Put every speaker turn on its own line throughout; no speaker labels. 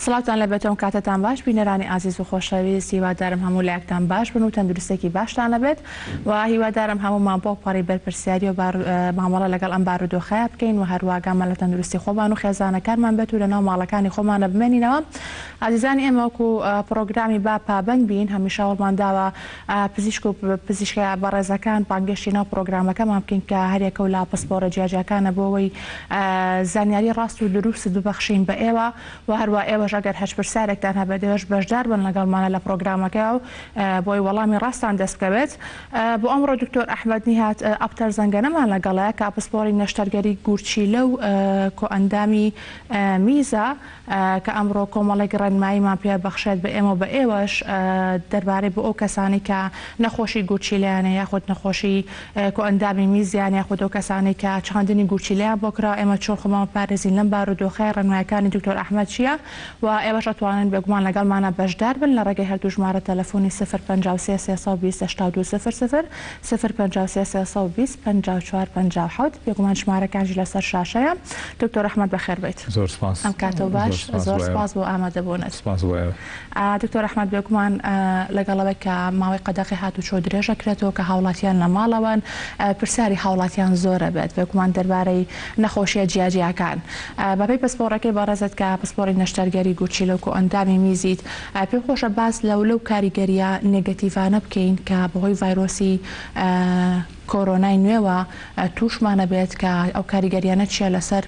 سڵاوتان لێبێت ئەم کاتەتان باش بینەرانی ئازیز و خۆشەویست هیوادارم هەموو لایەکتان باش بن و تەندروستێکی باشتان هەبێت و هیوادارم هەموومان بەو پەڕی بەرپرسیاریەوە مامەڵە لەگەڵ ئەم بارودۆخەیا بکەین و هەروا گامان لە تەندروستی خۆمان و خێزانەکانمان بێت و لەناو ماڵەکانی خۆمانە بمێنینەوە. ئازیزانی ئێمە وەکو پڕۆگرامی با پابەند بین هەمیشە هەوڵمان داوە پزیشک و پزیشکە بەڕێزەکان بانگێشتی ناو پڕۆگرامەکەمان بکەین کە هەریەکە و لە پسپۆڕە جیاجیاکانە بۆ ئەوەی زانیاری ڕاست و دروست ببەخشین بە ئێوە و هەروا ئێوەش ئەگەر هەچ پرسیارێکتان هەبێت ئێوەش بەشدار بن لەگەڵمانە لە پڕۆگرامەکە و بۆی وەڵامی ڕاستان دەست بکەوێت. بۆ ئەمڕۆ دکتۆر ئەحمەد نیهاد ئەبتەر زەنگەنەمان لەگەڵە کە پسپۆڕی نەشتەرگەری گورچیلە و کۆئەندامی میزە کە ئەمڕۆ کۆمەڵێک ڕێنماییمان پێ بەخشێت بە ئێمە و بە ئێوەش دەربارەی بۆ ئەو کەسانەی کە نەخۆشی گورچیلەیان هەیە یاخود نەخۆشی کۆئەندامی میزیان یاخود ئەو کەسانەی کە چاندنی گورچیلەیان بۆ کراوە ئێمە چۆن خۆمان بپارێزین لەم بارودۆخەی ڕێنمایەکانی دکتۆر ئەحمەد چییە و ئێوەش ئەتوانن بێگومان لەگەڵمانا بەشدار بن لە ڕێگەی هەردوو ژمارە تەلەفۆنی سفر 53 320 82 0 0 سفر 53 320 54 57 بێگومان ژمارەکانیش لەسەر شاشەیە. دکتۆر ئەحمەد بەخێر بێیت.
زۆر سپاس.
ئەم کاتەو باش. زۆر سپاس بۆ ئامادەبوونت.
سپاس بۆ ئێوە.
دکتۆر ئەحمەد بێگومان لەگەڵ ئەوەی کە ماوەی قەدەغەی هاتوچۆ درێژ ئەکرێتەوە کە هاوڵاتیان لە ماڵەوەن پرسیاری هاوڵاتیان زۆر ئەبێت بێگومان دەربارەی نەخۆشیە جیاجیاکان بەپێی پسپۆڕەکەی بەڕێزت کە پسپۆڕی نەشتەرگەری گورچیلە و کۆئەندامی میزیت پێم خۆشە باس لەو لەو کاریگەریە نێگەتیڤانە بکەین کە بەهۆی ڤایرۆسی کۆرۆنای نوێوە تووشمان ئەبێت کە ئەو کاریگەریانە چیە لەسەر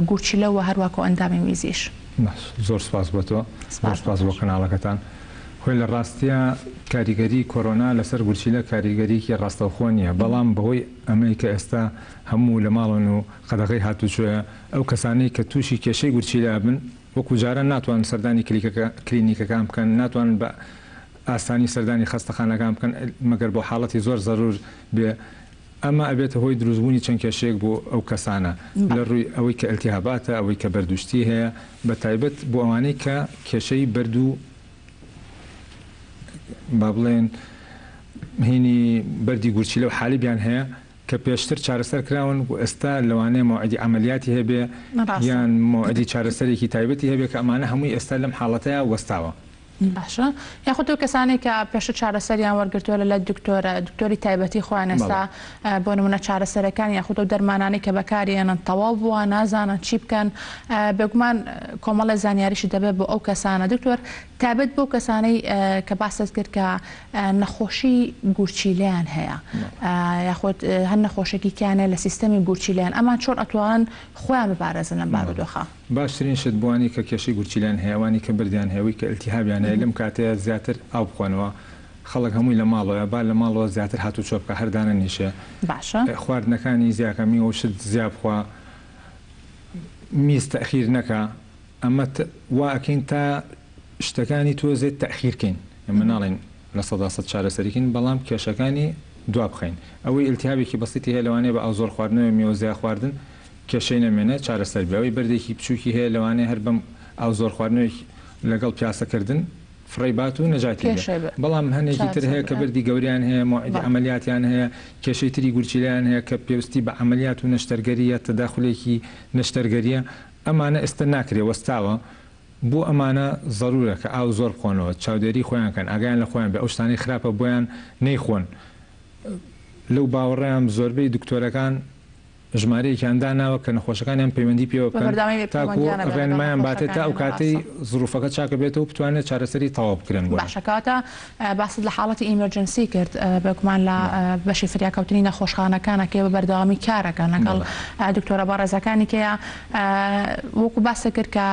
گورچیلە و هەروا کۆئەندامی میزیش.
باش زۆر سوپاس بۆ تۆ زۆر سوپاس بۆ کەناڵەکەتان. خۆی لە ڕاستیا کاریگەری کۆرۆنا لەسەر گورچیلە کاریگەریکی ڕاستەوخۆ نییە بەڵام بەهۆی ئەمەی کە ئێستا هەموو لە ماڵن و قەدەغەی هاتوچۆیە ئەو کەسانەی کە تووشی کێشەی گورچیلە ئەبن وەکو جاران ناتوانن سەردانی کلینیکەکان بکەن ناتوانن بە ئاسانی سەردانی خەستەخانەکان بکەن مەگەر بۆ حاڵەتی زۆر زەرور بێ ئەمە ئەبێتە هۆی دروستبوونی چەند کێشەیەک بۆ ئەو کەسانە لە ڕووی ئەوەی کە ئیلتیهاباتە، ئەوەی کە بەردوشتی هەیە، بە تایبەت بۆ ئەوانەی کە کێشەی بەرد و با بڵێن هینی بەردی گورچیلە و حالیبیان هەیە کە پێشتر چارەسەر کراون و ئێستا لەوانەیە مەوعیدی عەمەلیاتی هەبێ یان مەوعیدی چارەسەرێکی تایبەتی هەبێ کە ئەمانە هەمووی ئێستا لەم حاڵەتەیا وەستاوە.
باشە یاخود ئەو کەسانەی کە پێشتر چارەسەریان وەرگرتووە لە لای دکتۆرە دکتۆری تایبەتی خۆیان ئێستا بۆ نمونە چارەسەرەکان یاخود ئەو دەرمانانەی کە بەکاریێنن تەواو بووە نازانن چی بکەن بێگومان کۆمەڵی زانیاریشی دەبێت بۆ ئەو کەسانە دکتۆر تابێت بۆ کەسانەی کە باست کرد کە نەخۆشی گورچیلەیان هەیە یاخود هەر نەخۆشێکی کیانە لە سیستەمی گورچیلەیان ئەمان چۆن ئەتوان خۆیان بپارێزن لەم بارودۆخە؟
باشترین شت بۆ ئەوانەی کە کێشەی گورچیلەیان هەیە ئەوانەی کە بەردیان هەیە ئەوەی کە ئیلتیهابیان هەیە لەم کاتەیە زیاتر ئاو بخۆنەوە خەڵک هەمووی لە ماڵەوەیە با لە ماڵەوە زیاتر هاتوچۆ بکا هەر دانەنیشێ
باشە.
خواردنەکانی زیاکە میوە و شت زیا بخوا میز تەئخیر نەکا ئەمە وا ئەکەین تا شتەکانی تۆزێ تەئخیر کەین ئێمە ناڵێین 100% چارەسەری کەین بەڵام کێشەکانی دوا بخەین ئەوەی ئیلتیهابێکی بەسیتی هەیە لەوانەیە بە ئاو زۆر خواردنەوە میوە زیا خواردن کێشەی نەمێنێ چارەسەر بێ ئەوەی بەردێکی بچوکی هەیە لەوانەیە هەر بەم ئاو زۆر خواردنەوەی لەگەڵ پیاسە کردن فڕێی بات و نەجاتی بێ
کێشەی بێ
بەڵام هەنێکی تر
چارەسەر
هەیە کە
بێ
بەردی گەورەیان هەیە مەوعیدی
بەڵێ.
عەمەلیاتیان هەیە کێشەی تری گورچیلەیان هەیە کە پێوستی بە عەمەلیات و نەشتەرگەریە تەداخولێکی نەشتەرگەریە ئەمانە ئێستە ناکرێ وەستاوە بۆ ئەمانە زەرورە کە ئاو زۆر بخۆنەوە چاودێری خۆیان کەن ئاگایان لە خۆیان بێ ئەو شتانەی خراپە بۆیان نەیخۆن لەو باوەڕەیام زۆربەی دکتۆرەکان ژمارەیەکیان داناوە کە نەخۆشەکانیان پەیوەندی پێوە
بە
بکەن
بەردەوامی بێ
تاکو
پەیوەندیان ئەبێ لەگەڵ
ڕێنمایان باتێ تا ئەو
نەخۆشەکانیان
کاتەی
ڕاستە.
زروفەکە چاکەبێتەوە بتوانرێت چارەسەری تەواو بکرێن بۆیان.
باشە کەواتە باست لە حاڵەتی emergency کرد بێگومان لە
بەڵێ.
بەشی فریاکەوتنی نەخۆشخانەکانە کە بە بەردەوامی کارەکەن لەگەڵ
بەڵێ.
دکتۆرە بەڕێزەکانی کەیە وەکو باست کرد کە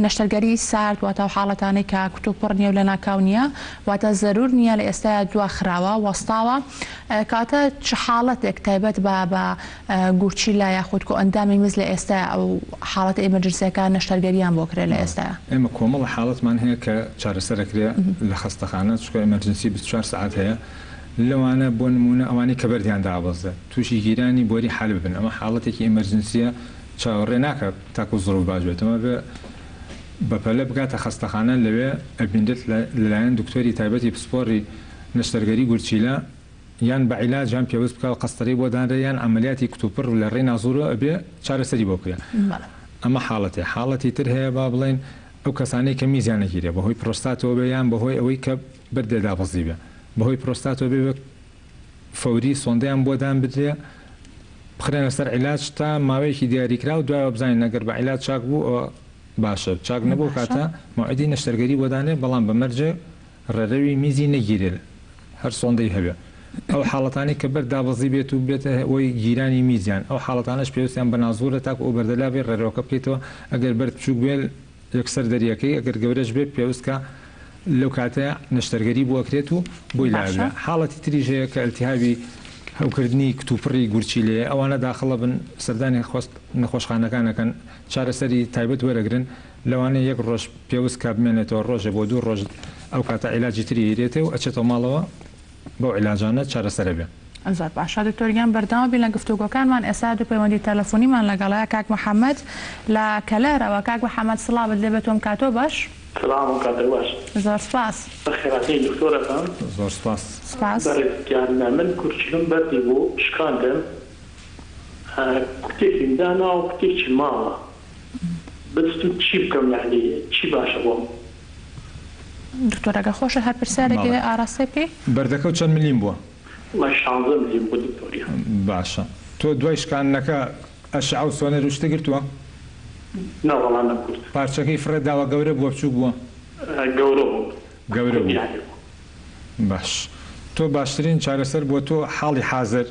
نەشتەرگەری سارد واتە ئەو حاڵەتانەی کە کتوپڕ نییە و لەناکاو نییە واتە زەرور نییە لە ئێستایا دواخراوە وەستاوە کەواتە چ حاڵەتێک تایبەت بە بە گورچیلە یاخود کۆئەندامی میز لە ئێستایا ئەو حاڵەتە emergency ەکان نەشتەرگەریان بۆ کرێ لە ئێستایا؟
ئێمە کۆمەڵە حاڵەتمان هەیە کە چارەسەر ئەکرێ لە خەستەخانە چونکە emergency 24 سەعات هەیە لەوانە بۆ نموونە ئەوانەی کە بەردیان دابەزێ تووشی گیرانی بۆری حالب بن ئەمە حاڵەتێکی emergency یە چاوەڕێ ناکا تاکو زروف باش بێتەوە بێ بەپەلە بگاتە خەستەخانە لەوێ ئەبینرێت لەلایەن دکتۆری تایبەتی پسپۆڕی نەشتەرگەری گورچیلە یان بە عیلاج یان پێوست بکا و قەستەرەی بۆ دانرێ یان عەمەلیاتی کتوپڕ لە ڕێی نازوورەوە ئەبێ چارەسەری بۆ بکرێ ئەمە حاڵەتێ حاڵەتی تر هەیە با بڵێین. ئەو کەسانەی کە میزیان نەگیرێ بەهۆی پرۆستاتەوە بێ یان بەهۆی ئەوەی کە بەردێ دابەزیبێ بەهۆی پرۆستاتەوە بێ بە فەوری سۆندەیان بۆ دانبدرێ بخرێنە سەر عیلاج تا ماوەیەکی دیاریکراو دوایەوە بزانین ئەگەر بە عیلاج چاک بوو ئەوە باشە چاک نەبوو
باشە.
کاتە مەوعیدی نەشتەرگەری بۆ دانرێ بەڵام بە مەرجێ ڕێرەوی میزی نەگیرێ هەر سۆندەی هەبێ ئەو حاڵەتانەی کە بەرد دابەزی بێت و بێتە هۆی گیرانی میزیان ئەو حاڵەتانەش پێویستیان بە نازوورە تاکو ئەو بەردە لابەی ڕێرەوەکە بکەیتەوە ئەگەر بەرد بچووک بێ یەکسەر دەریەکەی ئەگەر گەورەش بێت پێوست کە لەو کاتەیا نەشتەرگەری بۆ ئەکرێت و بۆی
باشە.
لابرێ حاڵەتی تریش هەیە کە ئیلتیهابی هەوکردنی کتوپڕی گورچیلەیە ئەوانە داخڵ ئەبن سەردانی نەخۆشخانەکان ئەکەن چارەسەری تایبەت وەرەگرن لەوانەیە یەک ڕۆژ پێوست کا بمێنێتەوە ڕۆژێ بۆ دوو ڕۆژ ئەو کاتە عیلاجی تری ئەیرێتێ و ئەچێتەوە ماڵەوە بەو عیلاجانە چارەسەر ئەبێ.
زۆر باشە دکتۆر گیان بەردەوام بین لە گفتوگۆکانمان ئێستا دوو پەیوەندی تەلەفۆنیمان لەگەڵە کاک محمد لە کەلارەوە کاک محمد سڵاوت لێ بێت و ئەم کاتەو باش.
سڵاو ئەم کاتەو باش.
زۆر سپاس.
بەخێرهاتنی دکتۆر ئەکەم.
زۆر سپاس.
سپاس.
بەڕێز گیان من گورچیلم بەردی بوو شکاندم کوتێکیم داناوە کوتێکی ماوە بچم چی بکەم یەعنی چی باشە بۆم.
دکتۆر ئەگەر خۆشە هەر پرسیارێک
بەڵێ
هەیە ئاراستەی بکەی.
بەردەکەو چەند ملیم بووە؟
وەڵای شانزە ملیم بوو دکتۆر گیان.
باشە تۆ دوای شکاندنەکە ئەشعە و سۆنەر و شتت گرتووە؟
نا وەڵا نەمگرت.
پارچەکەی فڕێ داوە گەورە بووە بچوک بووە؟
گەورە بوو.
گەورە بوو
یانی بوو.
باش تۆ باشترین چارەسەر بۆ تۆ حاڵی حازر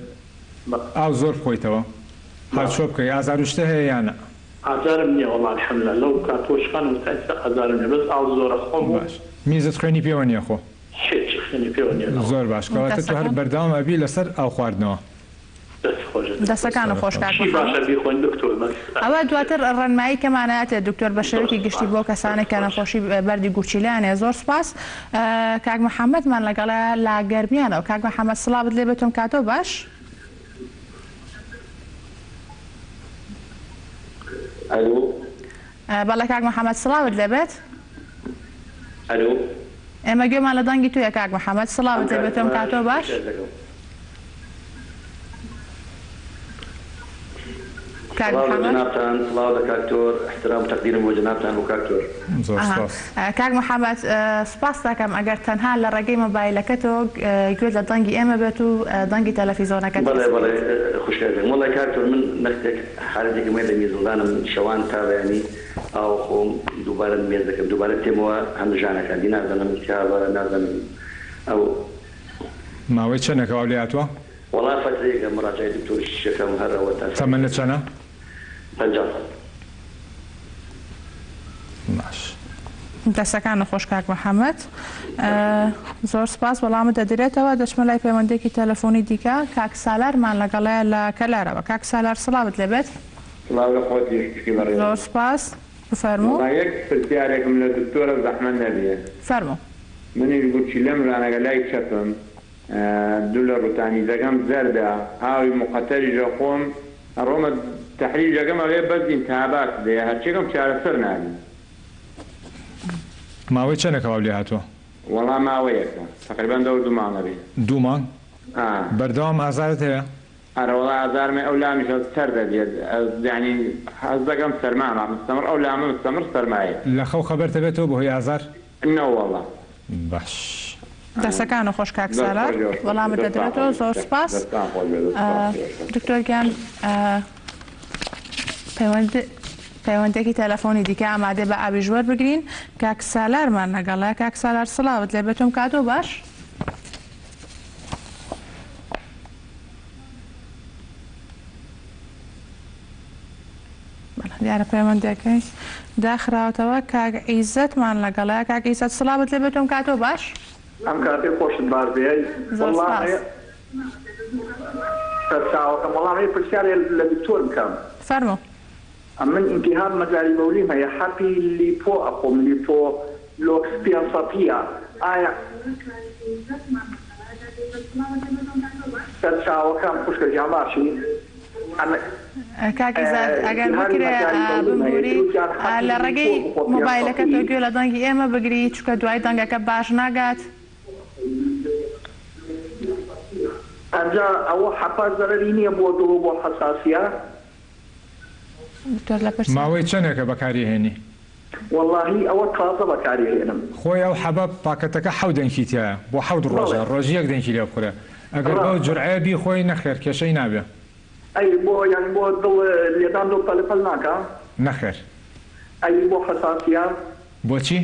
ئاو زۆر بخۆیتەوە هاوچۆ بکەی ئازارو شتە هەیە یان نا؟
ئازارم نیە وەڵا الحمدللە لەو کاتەوە شکانم تا ئیستا ئازارم نیە بەس ئاو زۆر ئەخۆم و.
باش میزت خوێنی پێوە نیە خۆ؟
هیچ خوێنی پێوە نیە نەوەڵا.
زۆر باش کەواتە تۆ هەر
دەسەکان.
بەردەوام ئەبی لەسەر ئاو خواردنەوە.
دەست خۆش دکتۆر.
دەسەکانت خۆش کاک
چی
محمد.
باشە بیخۆین دکتۆر بەس
ئەوە دواتر ڕێنمایی کەمان ئەیاتێ دکتۆر بە
زۆر
شێوەیەکی گشتی
سوپاس
بۆ کەسانێک
دەست
کە
خۆش.
نەخۆشی بەردی گورچیلەیان هەیە زۆر سوپاس کاک محمدمان لەگەڵە لە گەرمیانەوە کاک محمد سڵاوت لێ بێت و کاتۆ باش.
ئەلۆ.
بەڵێ کاک محمد سڵاوت لێ بێت.
ئەلۆ.
ئێمە گوێمان لە دەنگی تۆیە کاک محمد
ئەم
سڵاوت لێ بێت
کاتە
و
باش
کاتۆ باش.
خوشکە دەکەم.
کاک
سڵاو لە
محمد.
جەنابتان سڵاو لە کاک تۆر احترام و تقدیرم بۆ جەنابتان بۆ کاک تۆر.
زۆر
ئەها
سپاس.
کاک محمد سوپاست دەکەم ئەگەر تەنها لە ڕێگەی مۆبایلەکەتەوە گوێت لە دەنگی ئێمە بێت و دەنگی تەلەفیزۆنەکەت
بەڵێ
کز
بەڵێ
بکەیت.
خوشکە دەکەم وەڵای کاک تۆر من نەختێک حالەتێکم هەیە لە میزڵدانم شەوان تا بەیانی ئاو خۆم دووبارە مێز دەکەم دووبارە تێمەوە هەم ژانەکان دی نازانم التهابە نازانم ئەو
ماوەی چەنێکە واو لێهاتووە؟
وەڵا فەترەیەکە مراجعەی دکتۆریش ئەکەم هەر ئەوە تا
تەمەنت چەنە؟
50 ساڵ.
باش.
دەستەکانت خۆش کاک محمد زۆر سپاس وەڵامت دەدرێتەوە دەچمە لای پەیوەندێکی تەلەفۆنی دیکە کاک سالارمان لەگەڵەیە لە کەلارەوە کاک سالار سڵاوت لێبێت.
سڵاو لە خۆتیش خوشکی بەڕێزم.
زۆر سپاس بفەرموو.
وەڵا یەک پرسیارێکم لە دکتۆرە زەحمەت نەبێ.
فەرموو.
منیش گورچیلەم ژانەکە لای چەپم دوو لە ڕوتانیزەکەم زەردە ئاوی مقەتەریش ئەخۆم ئەڕۆمە تەحلیلیش ئەکەم ئەڵێ بەس ئینتهابات هەیە هەرچیەکەم چارەسەر نابی.
ماوەی چەنە کەباب لێ هاتووە؟
وەڵا ماوەیەکە تەقریبەن دەور دوو مانگ ئەبێ.
دوو مانگ؟
ئا.
بەردەوام ئازارت هەیە؟
ئەرەوەڵا ئازارم هەیە ئەو لامیش هەست سەرد ئەبێت یانی هەست دەکەم سەرمامە مستەمڕ ئەو لامە مستەمڕ سەرمایە.
لە خەو خەبەرت ئەبێتەوە بەهۆی ئازار؟
نەوەڵا.
باش.
دەسەکانت خۆش کاک
دەست
سالار
خۆش بێ
وەڵامت
دەستان
دەدرێتەوە
خۆش
زۆر
بێ
سوپاس
دەستان خۆش بێ دەست خۆش بێ.
دکتۆر گیان پەیوەند پەیوەندێکی تەلەفۆنی دیکە ئامادەیە بە ئاویش وەربگرین کاک سالارمان لەگەڵە کاک سالار سڵاوت لێ بێتم کاتۆ باش. دیارە پەیوەندەکەی داخراوەتەوە کاک عیزەتمان لەگەڵە کاک عیزەت سڵاوت لێ بێتم کاتۆ باش.
ئەم کاتەی خۆشت باش بێ
زۆر
وەڵا
سپاس.
سەرچاوەکەم وەڵا هەیە پرسیارێ لە دکتۆر بکەم.
فەرموو.
ئەمن ئیلتیهاب مەجاری بەولیم هەیە حەپی لیپۆ ئەخۆم لیپۆ لۆکس پێنج سەتیە ئایا سەرچاوەکەم خوشکە گیان باشی ئەمن
کاک ئیزاد ئەگەر
ئیلتیهابی
بکرێ
مەجاری بەولیم هەیە
بمبوری
دروستیان حەپی
لە
لیپۆ
ڕێگەی
بخۆ پێنج
مۆبایلەکەتەوە
سەتی.
گوێ لە دەنگی ئێمە بگری چونکە دوای دەنگەکە باش ناگات.
ئەنجا ئەوە حەپە زەرەری نیە بۆ دڵ و بۆ حەساسیە؟
دکتۆر لە پرسیار.
ماوەی چەنێکە بەکاری هێنی؟
وەڵاهی ئەوە تازە بەکاری ئەهێنم.
خۆی ئەو حەبە پاکەتەکە حەوت دەنکی تیایە بۆ حەوت ڕۆژە
بەڵێ
ڕۆژی یەک دەنکی لێ بخورێ ئەگەر بەو
ڕاستە.
جورعەیە بیخۆی نەخێر کێشەی نابێ.
ئەی بۆ یانی بۆ دڵ لێدان دڵ پەل پەل ناکا؟
نەخێر.
ئەی بۆ حەساسیە؟
بۆچی؟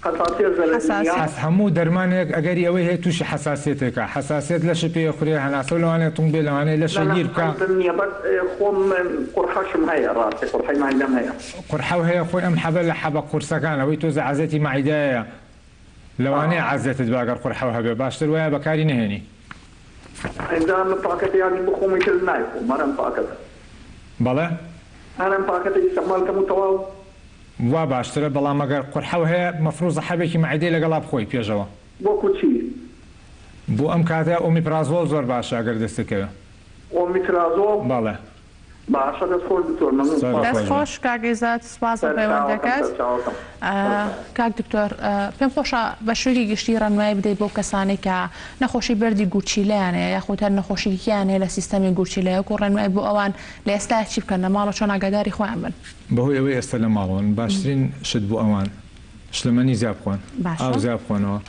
حەساسیە زەرەری نیە؟
حەساسیەت.
حەس هەموو دەرمانێک ئەگەری ئەوەی هەیە تووشی حەساسیەتێک کا حەساسیەت لەشت پێ ئەخورێ هەناسەو لەوانەیە تونگ بێ لەوانەیە لەشت
نا نا
لیر بکا.
حەسم نیە بەس خۆم قوڕحەشم هەیە ڕاستی قوڕحەی مەعیدەم هەیە.
قورحەو هەیە خۆی ئەم حەبە لە حەبە قورسەکان ئەوەی تۆزێ عەزێتی مەعیدەیە لەوانەیە عەزێتت با گەر قورحەو هەبێ باشتر وایە بەکاری نەهێنی.
ئینجا ئەم پاکەتە یانی بخۆم ئیتر نایخۆم هەر ئەم پاکەتە.
بەڵێ؟
هەر ئەم پاکەتە ئیستعمال کەم و تەواو.
وا باشترە بەڵام ئەگەر قورحەو هەیە مەفروزە حەبێکی مەعیدەی لەگەڵا بخۆی پێشەوە.
وەکو چی؟
بۆ ئەم کاتە ئۆمیپرازۆڵ زۆر باشە ئەگەر دەستت کەوێ.
ئۆمیپرازۆڵ؟
بەڵێ.
باشە دەست خۆش دکتۆر مەمنون
سەر
سوپاس.
دەست
خۆش بێ.
خۆش کاک عیزەت سوپاس بۆ
سەرچاوەکەم
پەیوەندەکەت.
سەرچاوەکەم سەرچاوەکەم.
کاک دکتۆر پێم خۆشە بە شێوەیەکی گشتی ڕێنمایی بدەیت بەو کەسانەی کە نەخۆشی بەردی گورچیلەیان هەیە یاخود هەر نەخۆشییەکیان هەیە لە سیستەمی گورچیلە وەکو ڕێنمایی بۆ ئەوان لە ئێستایا چی بکەن لە ماڵەوە چۆن ئاگاداری خۆیان بن؟
بەهۆی ئەوەی ئێستا لە ماڵەوەن باشترین شت بۆ ئەوان شلەمەنی زیا بخۆن
باشە.
ئاو زیا بخۆنەوە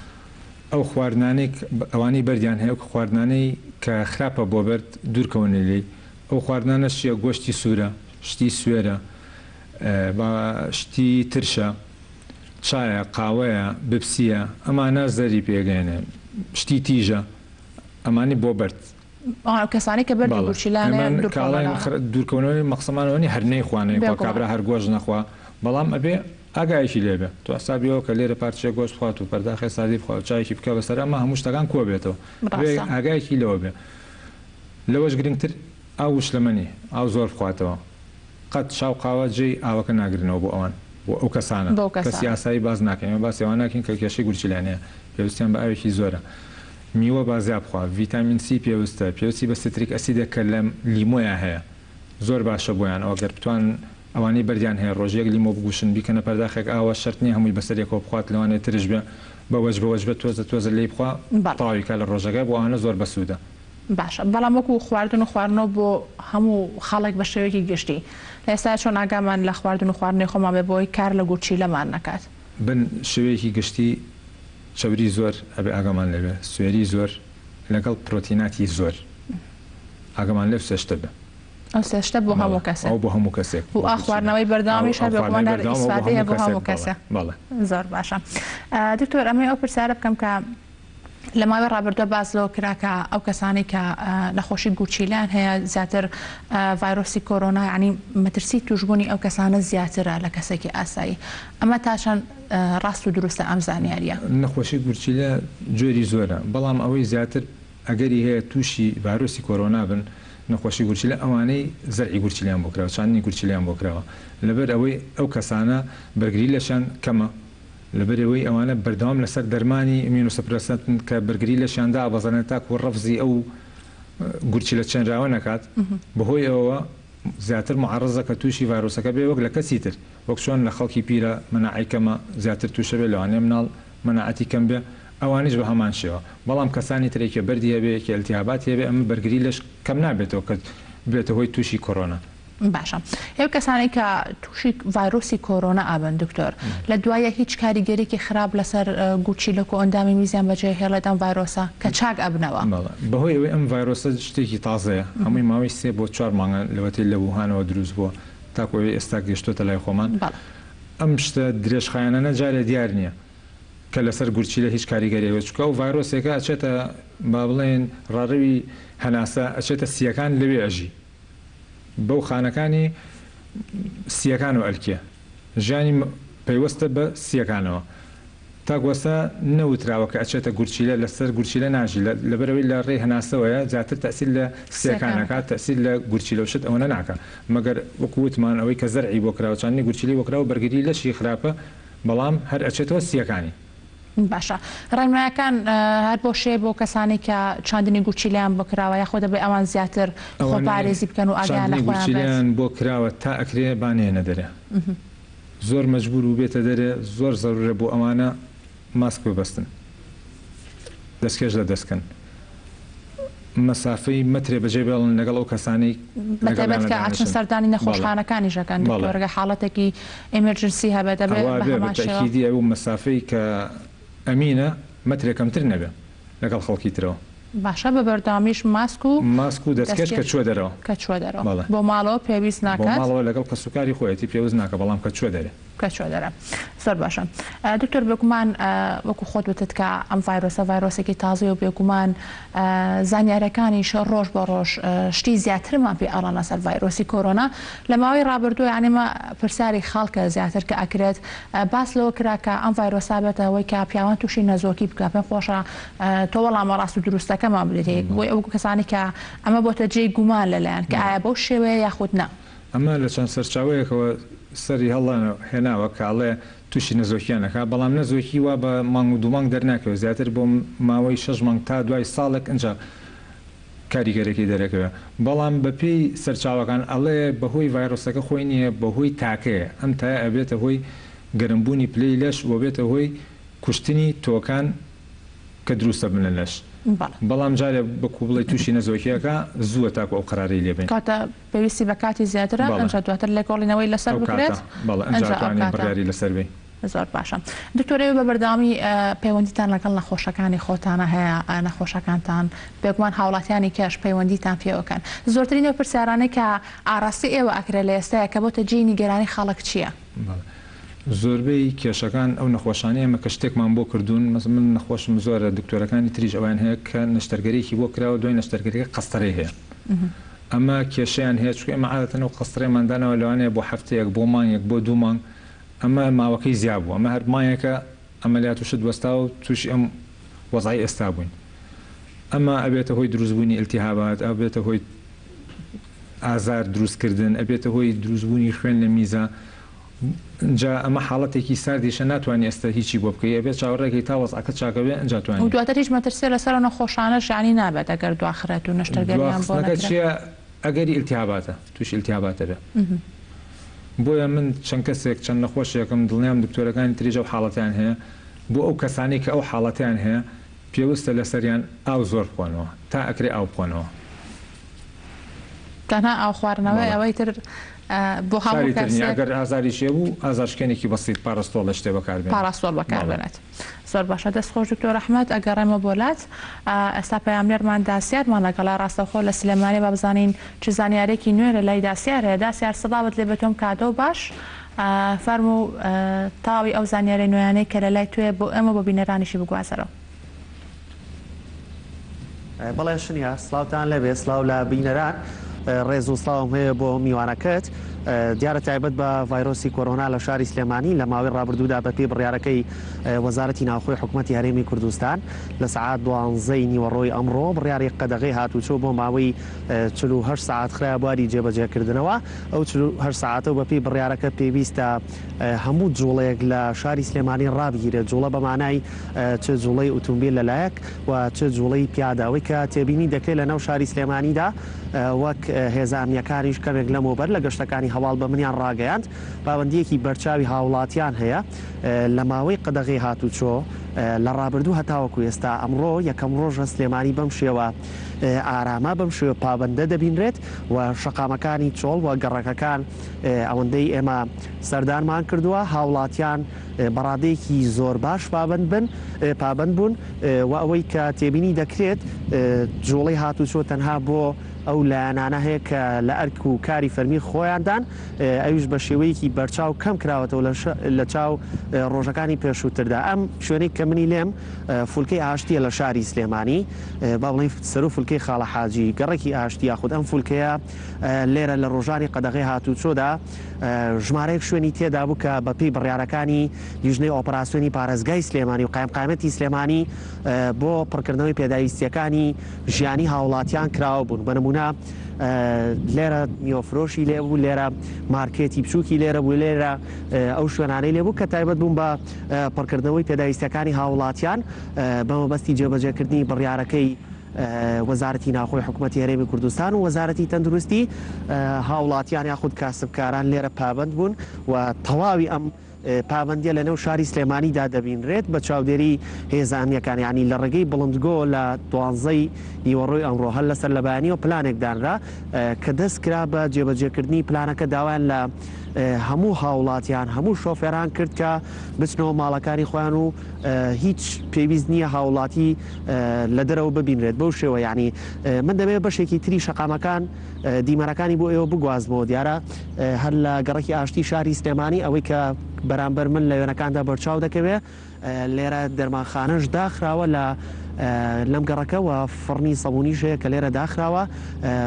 ئەو خواردنانەی ئەوانەی بەردیان هەیە ئەو خواردنانەی کە خراپە بۆ بەرد دوورکەونە لێی ئەو خواردنانەش چیە گۆشتی سوورە شتی سوێرە با شتی ترشە چایە قاوەیە بپسیە ئەمانە زەری پێگەیەنێ شتی تیژە ئەمانی بۆ بەرد.
ئەو کەسانەی کە بەردی
بەڵێ
گورچیلەیان هەیە
ئەمان
دوورکەونەوە
کاڵێن
لەوانە.
دوورکەونەوەی مەقسەمان ئەوە نیە هەر نەیخوا نەیخوا
بێگومان.
کابرا هەر گۆشت نەخوا بەڵام ئەبێ ئاگایەکی لێ بێ تۆ حسابی ئەوە کە لێرە پارچەیەک گۆشت بخوات و پەرداخێ ساردی بخوا و چایەکی بکا بەسەر ئەمە هەموو شتەکان کۆ بێتەوە ئەبێ
ڕاستە.
ئاگایەکی لەوە بێ لەوەش گرنگتر ئاو و شلەمەنی، ئاو زۆر بخواتەوە. قەت چا و قاوە جێی ئاوەکە ناگرنەوە بۆ ئەوان، بۆ ئەو کەسانە.
بەو
کەسی
کەسانە.
ئاسایی باس ناکەین، ئێمە باسی ئەوان ناکەین کە کێشەی گورچیلەیان هەیە، پێویستیان بە ئاوێکی زۆرە. میوە با زیا بخوا، ڤیتامین سی پێوستە، پێوستی بە citric acid ە کە لە لیمۆیا هەیە. زۆر باشە بۆیان، ئەوە گەر بتوانن ئەوانەی بەردیان هەیە ڕۆژی یەک لیمۆ بگوشن بیکەنە پەرداخێک ئاوە، شەرت نییە هەمووی بەسەر یەکەوە بخوات، لەوانەیە ترش بێ، بە وەجبە وەجبە تۆزە تۆزە لێی بخوا،
بەڵێ.
تەواوی کا لە ڕۆژەکە، بۆ ئەوانە زۆر بەسوودە.
باشە بەڵام وەکو خواردن و خواردنەوە بۆ هەموو خەڵک بە شێوەیەکی گشتی لە ئێستا چۆن ئاگامان لە خواردن و خواردنەوەی خۆمان بێ بۆی کار لە گورچیلەمان نەکات؟
بن شێوەیەکی گشتی چەوری زۆر ئەبێ ئاگامان لێ بێ سوێری زۆر لەگەڵ پرۆتیناتی زۆر ئاگامان لەو سێ شتە بێ.
ئەو سێ شتە بۆ
بەڵێ
هەموو کەسێ
ئەو بۆ هەموو کەسێک
و
بۆ
ئا
گورچیلە
خواردنەوەی
ئاو
بەردەوامیش
ئاو
هەر
خواردنەوەی
بێگومان هەر
بەردەوام ئەو بۆ
ئیسفادەیە
هەموو
بۆ
کەسێک
هەموو
بەڵێ
کەسێ
بەڵێ.
زۆر باشە دکتۆر ئەمەوێ ئەو پرسیارە بکەم کە لە ماوەی ڕابردووە باس لەوە کرا کە ئەو کەسانەی کە نەخۆشی گورچیلەیان هەیە زیاتر ڤایرۆسی کۆرۆنا یانی مەترسی توشبوونی ئەو کەسانە زیاترە لە کەسێکی ئاسایی ئەمە تا چەند ڕاست و دروستە ئەم زانیاریە؟
نەخۆشی گورچیلە جۆری زۆرە بەڵام ئەوەی زیاتر ئەگەری هەیە تووشی ڤایرۆسی کۆرۆنا بن نەخۆشی گورچیلە ئەوانەی زەرعی گورچیلیان بۆ کراوە چاندنی گورچیلیان بۆ کراوە لەبەر ئەوەی ئەو کەسانە بەرگری لەشیان کەمە لەبەرئەوەی ئەوانە بەردەوام لەسەر دەرمانی immunosuppressant ن کە بەرگری لەشیان دابەزێنێت تاکو ڕەفزی ئەو گورچیلە چێنراوە نەکات، بەهۆی ئەوەوە زیاتر معەڕەزە کە تووشی ڤایرۆسەکە بێت وەک لە کەسی تر، وەک چۆن لە خەڵکی پیرە مەناعەی کەمە زیاتر تووشە بێت لەوانەیە مناڵ مەناعەتی کەم بێ ئەوانیش بە هەمان شێوە، بەڵام کەسانی تر یەکێ بەردی هەبێ یەکێ ئیلتیهاباتی هەبێ ئەمە بەرگری لەش کەم نابێتەوە کە ببێتە هۆی تووشی کۆرۆنا.
باشە ئەو کەسانەی کە توشی ڤایرۆسی کۆرۆنا ئەبن دکتۆر لە دوایە هیچ کاریگەریکی خراپ لەسەر گورچیلە کۆئەندامی میزیان بەجێ هێڵێت ئەم ڤایرۆسە کە چاک ئەبنەوە؟
بەڵێ بەهۆی ئەوەی ئەم ڤایرۆسە شتێکی تازەیە هەمووی ماوەی سێ بۆ چوار مانگە لەوەتەی لە ووهانەوە دروست بووە تاکو ئەوەی ئێستا گەشتۆتە لای خۆمان
بەڵێ.
ئەم شتە درێژخایەنانە جارێ دیار نییە کە لەسەر گورچیلە هیچ کاریگەریەک هەیە چونکە ئەو ڤایرۆسێکە ئەچێتە با بڵێین ڕاڕەوی هەناسە ئەچێتە سییەکان لەوێ ئەژی بەو خانەکانی سییەکانەوە ئەلکێ. ژیانی پەیوەستە بە سییەکانەوە. تاک وەستا نەوتراوە کە ئەچێتە گورچیلە، لەسەر گورچیلە ناژی، لەبەرئەوەی لە ڕێی هەناسەوەیە زیاتر تەئسیر لە سییەکان ئەکات، تەئسیر لە گورچیلە و شت ئەوەنە ناکا. مەگەر وەکو وتمان ئەوەی کە زەرعی بۆ کراوە، چاندنی گورچیلەی بۆ کراوە بەرگری لەشی خراپە، بەڵام هەر ئەچێتەوە سییەکانی.
باشە ڕێنمایەکان هەر بۆ شێ بۆ کەسانی کە چاندنی گورچیلەیان بۆ کراوە یاخۆ دەبێ ئەوان زیاتر
ئەوانەی
خۆپارێزی بکەن و ئاگایان لە
چاندنی
خۆیان بێت؟
گورچیلەیان بۆ کراوە تا ئەکرێ با نەیەنە دەرێ زۆر مەجبور بوبێتە دەرێ زۆر زەرورە بۆ ئەوانە ماسک ببەستن دەستکێش لە دەست کەن. مەسافەی مەترێ بەجێ بێڵن لەگەڵ ئەو کەسانەی
بەتایبەت
لەگەڵیانە
کە ئەچن
دانیشن.
سەردانی
بەڵێ.
نەخۆشخانەکانیش ئەکەن
بەڵێ.
دکتۆر گەر حاڵەتێکی emergency هەبێت ئەبێ
ئەوا
بە
بێ بە
هەمان شێوە.
تەئکیدی ئەو مەسافەی کە ئەمینە مەترێ کەمتر نەبێ لەگەڵ خەڵکی ترەوە.
باشە بە بەردەوامیش ماسک و
ماسک و دەستکێش کە
دەستکێش
چووە دەرەوە.
کە چووە دەرەوە.
بەڵێ.
بۆ ماڵەوە پێویست
بۆ
ناکات؟
ماڵەوە لەگەڵ کەسوکاری خۆیەتی پێوست ناکا بەڵام کە چووە دەرێ.
کە چووە دەرە. زۆر باشە دکتۆر بێگومان وەکو خۆت وتت کە ئەم ڤایرۆسە ڤایرۆسێکی تازەیە و بێگومان زانیارەکانیش ڕۆژ بە ڕۆژ شتی زیاترمان پێ ئەڵێن لەسەر ڤایرۆسی کۆرۆنا لە ماوەی ڕابردوو یانی ئەمە پرسیاری خەڵکە زیاتر کە ئەکرێت باس لەوە کرا کە ئەم ڤایرۆسا بێتە هۆی کە پیاوان تووشی نەزۆکی بکە پێم خۆشە تۆ وەڵامە ڕاست و دروستەکەمان بدەیت بۆی ئەو کەسانی کە ئەمە بۆتە جێی گومان لەلایەن کە ئایا بەو شێوەیە یاخود نا.
ئەمە لە چەند سەرچاوەیەکەوە سەری هەڵ هێناوە کە ئەڵێ توشی نەزۆکیان ئەکا، بەڵام نەزۆکی وا بە مانگ و دوو مانگ دەرناکەوێ زیاتر بۆ ماوەی شەش مانگ تا دوای ساڵێک ئنجا کاریگەرەکەی دەرەکەوێ، بەڵام بە پێی سەرچاوەکان ئەڵێ بە هۆی ڤایرۆسەکە خۆی نییە بە هۆی تاکەیە، ئەم تایە ئەبێتە هۆی گەرم بوونی پلەی لەش و بێتە هۆی کوشتنی تۆکان کە دروستە بن لە لەش، بەڵام جارێ وەکو بڵێی توشی نەزۆکی ئەکا زووە تاکو ئەو قەرارەی لێ بەین.
کەواتە پێویستی بە کاتی زیاترە ئەنجا دواتر لێکۆڵینەوەی لەسەر بکرێت
ئەنجا ئەو کاتە.
زۆر باشە دکتۆر ئێوە بە بەردەوامی پەیوەندیتان لەگەڵ نەخۆشەکانی خۆتانە هەیە نەخۆشەکانتان بێگومان هاوڵاتیانی کەش پەیوەندیتان پێوەکەن زۆرترین ئەو پرسیارانەی کە ئاراستەی ئێوە ئەکرێت لە ئێستایا کە بۆتە جێی نیگەرانی خەڵک چییە؟
زۆربەی کێشەکان ئەو نەخۆشانەی ئێمە کە شتێکمان بۆ کردوون مەسەلەن من نەخۆشم زۆرە دکتۆرەکانی تریش ئەویان هەیە کە نەشتەرگەریەکی بۆ کراوە دوای نەشتەرگەریەکە قەستەرەی هەیە ئەمە کێشەیان هەیە چونکە ئێمە عادەتەن ئەو قەسترەیەمان داناوە لەوانەیە بۆ هەفتەیەک بۆ مانگێک بۆ دوو مانگ ئەمە ماوەکەی زیا بوو ئەمە هەر مانگێکە عەمەلیات و شت وەستاوە و تووشی ئەم وەزعەی ئێستا بووین ئەمە ئەبێتە هۆی دروستبوونی ئیلتیهابات ئەبێتە هۆی ئازار دروستکردن ئەبێتە هۆی دروستبوونی خوێن لە میزا جا ئەمە حاڵەتێکی ساردیشە ناتوانی ئێستا هیچی بۆ بکەی ئەبێت چاوەڕێکەی تا وەزعەکە چاکەبێ ئنجا
و
توانی.
دواتر هیچ مەترسیە لەسەر ئەو نەخۆشانەش یانی نابێت ئەگەر دواخرێت و نەشتەرگەریان بۆ
دواخستنەکە
نەکرێت؟
چیە ئەگەری ئیلتیهاباتە توشی ئیلتیهابات ئەبێ بۆیە من چەند کەسێک چەند نەخۆشێکم دڵنیام دکتۆرەکانی تریش ئەو حاڵەتەیان هەیە بۆ ئەو کەسانەی کە ئەو حاڵەتەیان هەیە پێوستە لەسەریان ئاو زۆر بخۆنەوە تا ئەکرێ ئاو بخۆنەوە.
تەنها ئاو خواردنەوەی
بەڵێ.
ئەوەی تر بۆ هەموو
شاری تر نیە
کەسێک.
ئەگەر ئازاریش هەبوو ئازارشکێنێکی بەسیت پارستۆڵە شتێ بەکار بێنێ.
پاراستۆڵ بەکار
بەڵێ.
بێنێت. زۆر باشە دەست خۆش دکتۆر ئەحمەد ئەگەڕێمەوە بۆ لات ئێستا پەیامنێرمان داسیارمان لەگەڵە ڕاستەوخۆ لە سلێمانی با بزانین چ زانیارێکی نوێ لە لای داسیار هەیە داسیار سڵاوت لێ بێت و ئەم کاتەو باش فەرموو تەواوی ئەو زانیارە نوێیانەی کە لە لای تۆیە بۆ ئێمە بۆ بینەرانیشی بگوازەرەوە.
بەڵێ شنیا سڵاوتان لێبێ سڵاو لە بینەران ڕێز و سڵاوم هەیە بۆ میوانەکەت دیارە تایبەت بە ڤایرۆسی کۆرۆنا لە شاری سلێمانی لە ماوەی ڕابردوودا بەپێی بڕیارەکەی وەزارەتی ناوخۆی حکومەتی هەرێمی کوردستان لە سەعات دوانزەی نیوەڕۆی ئەمڕۆ بڕیاری قەدەغەی هاتوچۆ بۆ ماوەی 48 سەعات خرایە بواری جێبەجێکردنەوە ئەو 48 سەعاتە و بەپێی بڕیارەکە پێویستە هەموو جوڵەیەک لە شاری سلێمانی ڕابگیرێت جوڵە بە مانای چ جوڵەی ئوتومبیل لە لایەک و چ جوڵەی پیادە ئەوەی کە تێبینی دەکرێت لە ناو شاری سلێمانیدا وەک هێزە ئەمنیەکانیش کەمێک لەمەوبەر لە گەشتەکانی هەواڵ بە منیان ڕاگەیاند پابەندییەکی بەرچاوی هاوڵاتیان هەیە لە ماوەی قەدەغەی هاتوچۆ لە ڕابردوو هەتاوەکو ئێستا ئەمڕۆ یەکەم ڕۆژە سلێمانی بەم شێوە ئارامە بەم شێوە پابەندە دەبینرێت و شەقامەکانی چۆڵ و گەڕەکەکان ئەوەندەی ئێمە سەردانمان کردووە هاوڵاتیان بەڕادەیەکی زۆر باش پابەند بن پابەند بوون و ئەوەی کە تێبینی دەکرێت جوڵەی هاتوچۆ تەنها بۆ ئەو لایەنانە هەیە کە لە ئەرک و کاری فەرمی خۆیاندان ئەویش بە شێوەیەکی بەرچاو کەم کراوەتەوە لە چاو ڕۆژەکانی پێشووتردا ئەم شوێنەی کە منی لێم فولکەی ئاشتیە لە شاری سلێمانی با بڵێین سەرو فولکەی خاڵە حاجی گەڕەکی ئاشتی یاخود ئەم فولکەیە لێرە لە ڕۆژانی قەدەغەی هاتوچۆدا ژمارەیەک شوێنی تێدا بوو کە بەپێی بڕیارەکانی لیژنەی ئۆپەراسیۆنی پارێزگای سلێمانی و قایمقامیەتی سلێمانی بۆ پڕکردنەوەی پێداویستییەکانی ژیانی هاوڵاتیان کراوە بوون بە نمونە لێرە میوەفرۆشی لێ بوو لێرە مارکێتی بچووکی لێرە بوو لێرە ئەو شوێنانەی لێ بوو کە تایبەت بوون بە پڕکردنەوەی پێداویستیەکانی هاوڵاتیان بە مەبەستی جێبەجێکردنی بڕیارەکەی وەزارەتی ناوخۆی حکومەتی هەرێمی کوردستان و وەزارەتی تەندروستی هاوڵاتیان یاخود کاسبکاران لێرە پابەند بوون و تەواوی ئەم پابەندیە لە نێو شاری سلێمانیدا دەبینرێت بە چاودێری هێزە ئەمنیەکان یانی لە ڕێگەی بڵندگۆ لە دوانزەی نیوەڕۆی ئەمڕۆ هەر لەسەر لە بەیانیەوە پلانێک دانرا کە دەست کرا بە جێبەجێکردنی پلانەکە داوایان لە هەموو هاوڵاتیان هەموو شۆفێران کرد کە بچنەوە ماڵەکانی خۆیان و هیچ پێویست نییە هاوڵاتی لە دەرەوە ببینرێت بەو شێوە یانی من دەمەوێت بەشێکی تری شەقامەکان دیمەنەکانی بۆ ئێوە بگوازمەوە دیارە هەر لە گەڕەکی ئاشتی شاری سلێمانی ئەوەی کە بەرامبەر من لە وێنەکاندا بەرچاو دەکەوێ لێرە دەرمانخانەش داخراوە لە لەم گەڕەکە و فڕنی سەبونیش هەیە کە لێرە داخراوە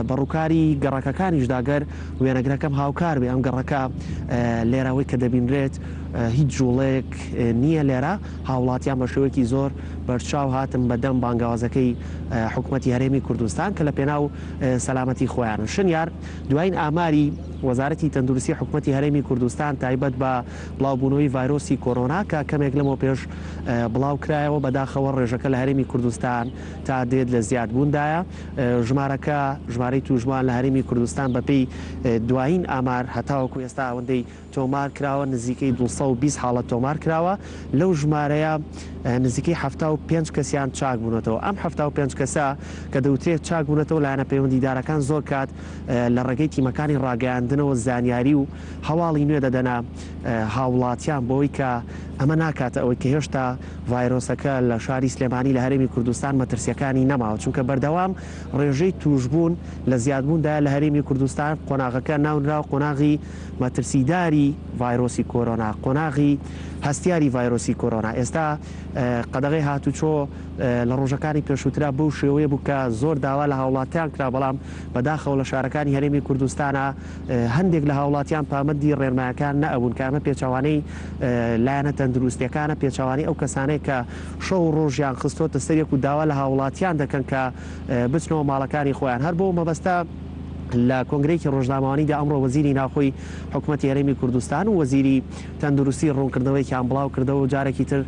بە ڕووکاری گەڕەکەکانیشدا گەر وێنەگرەکەم هاوکار بێ ئەم گەڕەکە لێرە ئەوەی کە دەبینرێت هیچ جوڵەیەک نییە لێرە هاوڵاتیان بە شێوەیەکی زۆر بەرچاو هاتن بە دەم بانگەوازەکەی حکومەتی هەرێمی کوردستان کە لە پێناو سەلامەتی خۆیانن. شنیار، دوایین ئاماری وەزارەتی تەندروستی حکومەتی هەرێمی کوردستان تایبەت بە بڵاوبوونەوەی ڤایرۆسی کۆرۆنا کە کەمێک لەمەوپێش بڵاوکرایەوە، بەداخەوە ڕێژەکە لە هەرێمی کوردستان تا دێت لە زیادبووندایە. ژمارەکە ژمارەی تووشبووان لە هەرێمی کوردستان بەپێی دوایین ئامار هەتاوەکو ئێستا ئەوەندەی تۆمار کراوە نزیکەی 220 حاڵەت تۆمار کراوە، لەو ژمارەیە نزیکەی 75 کەسیان چاک بوونەتەوە. ئەم 75 کەسە کە دەوترێت چاک بوونەتەوە لایەنە پەیوەندیدارەکان زۆر کات لە ڕێگەی تیمەکانی ڕاگەیاندنەوە زانیاری و هەواڵی نوێ دەدەنە هاوڵاتیان بەوەی کە ئەمە ناکاتە ئەوەی کە هێشتا ڤایرۆسەکە لە شاری سلێمانی لە هەرێمی کوردستان مەترسیەکانی نەماوە چونکە بەردەوام ڕێژەی تووشبوون لە زیادبووندایە لە هەرێمی کوردستان قۆناغەکە ناونراوە قۆناغی مەترسیداری ڤایرۆسی کۆرۆنا قۆناغی هەستیاری ڤایرۆسی کۆرۆنا ئێستا قەدەغەی هاتوچۆ لە ڕۆژەکانی پێشووترا بەو شێوەیە بوو کە زۆر داوا لە هاوڵاتیان کرا بەڵام بەداخەوە لە شارەکانی هەرێمی کوردستانا هەندێک لە هاوڵاتیان پابەندی ڕێنمایەکان نەئەبوون کە ئەمە پێچەوانەی لایەنە تەندروستیەکانە پێچەوانەی ئەو کەسانەیە کە شەو و ڕۆژیان خستۆتە سەر یەک و داوا لە هاوڵاتیان دەکەن کە بچنەوە ماڵەکانی خۆیان هەر بەو مەبەستە لە کۆنگرەیەکی ڕۆژنامەوانیدا ئەمڕۆ وەزیری ناوخۆی حکومەتی هەرێمی کوردستان و وەزیری تەندروستی ڕوونکردنەوەیەکیان بڵاوکردەوە و جارێکی تر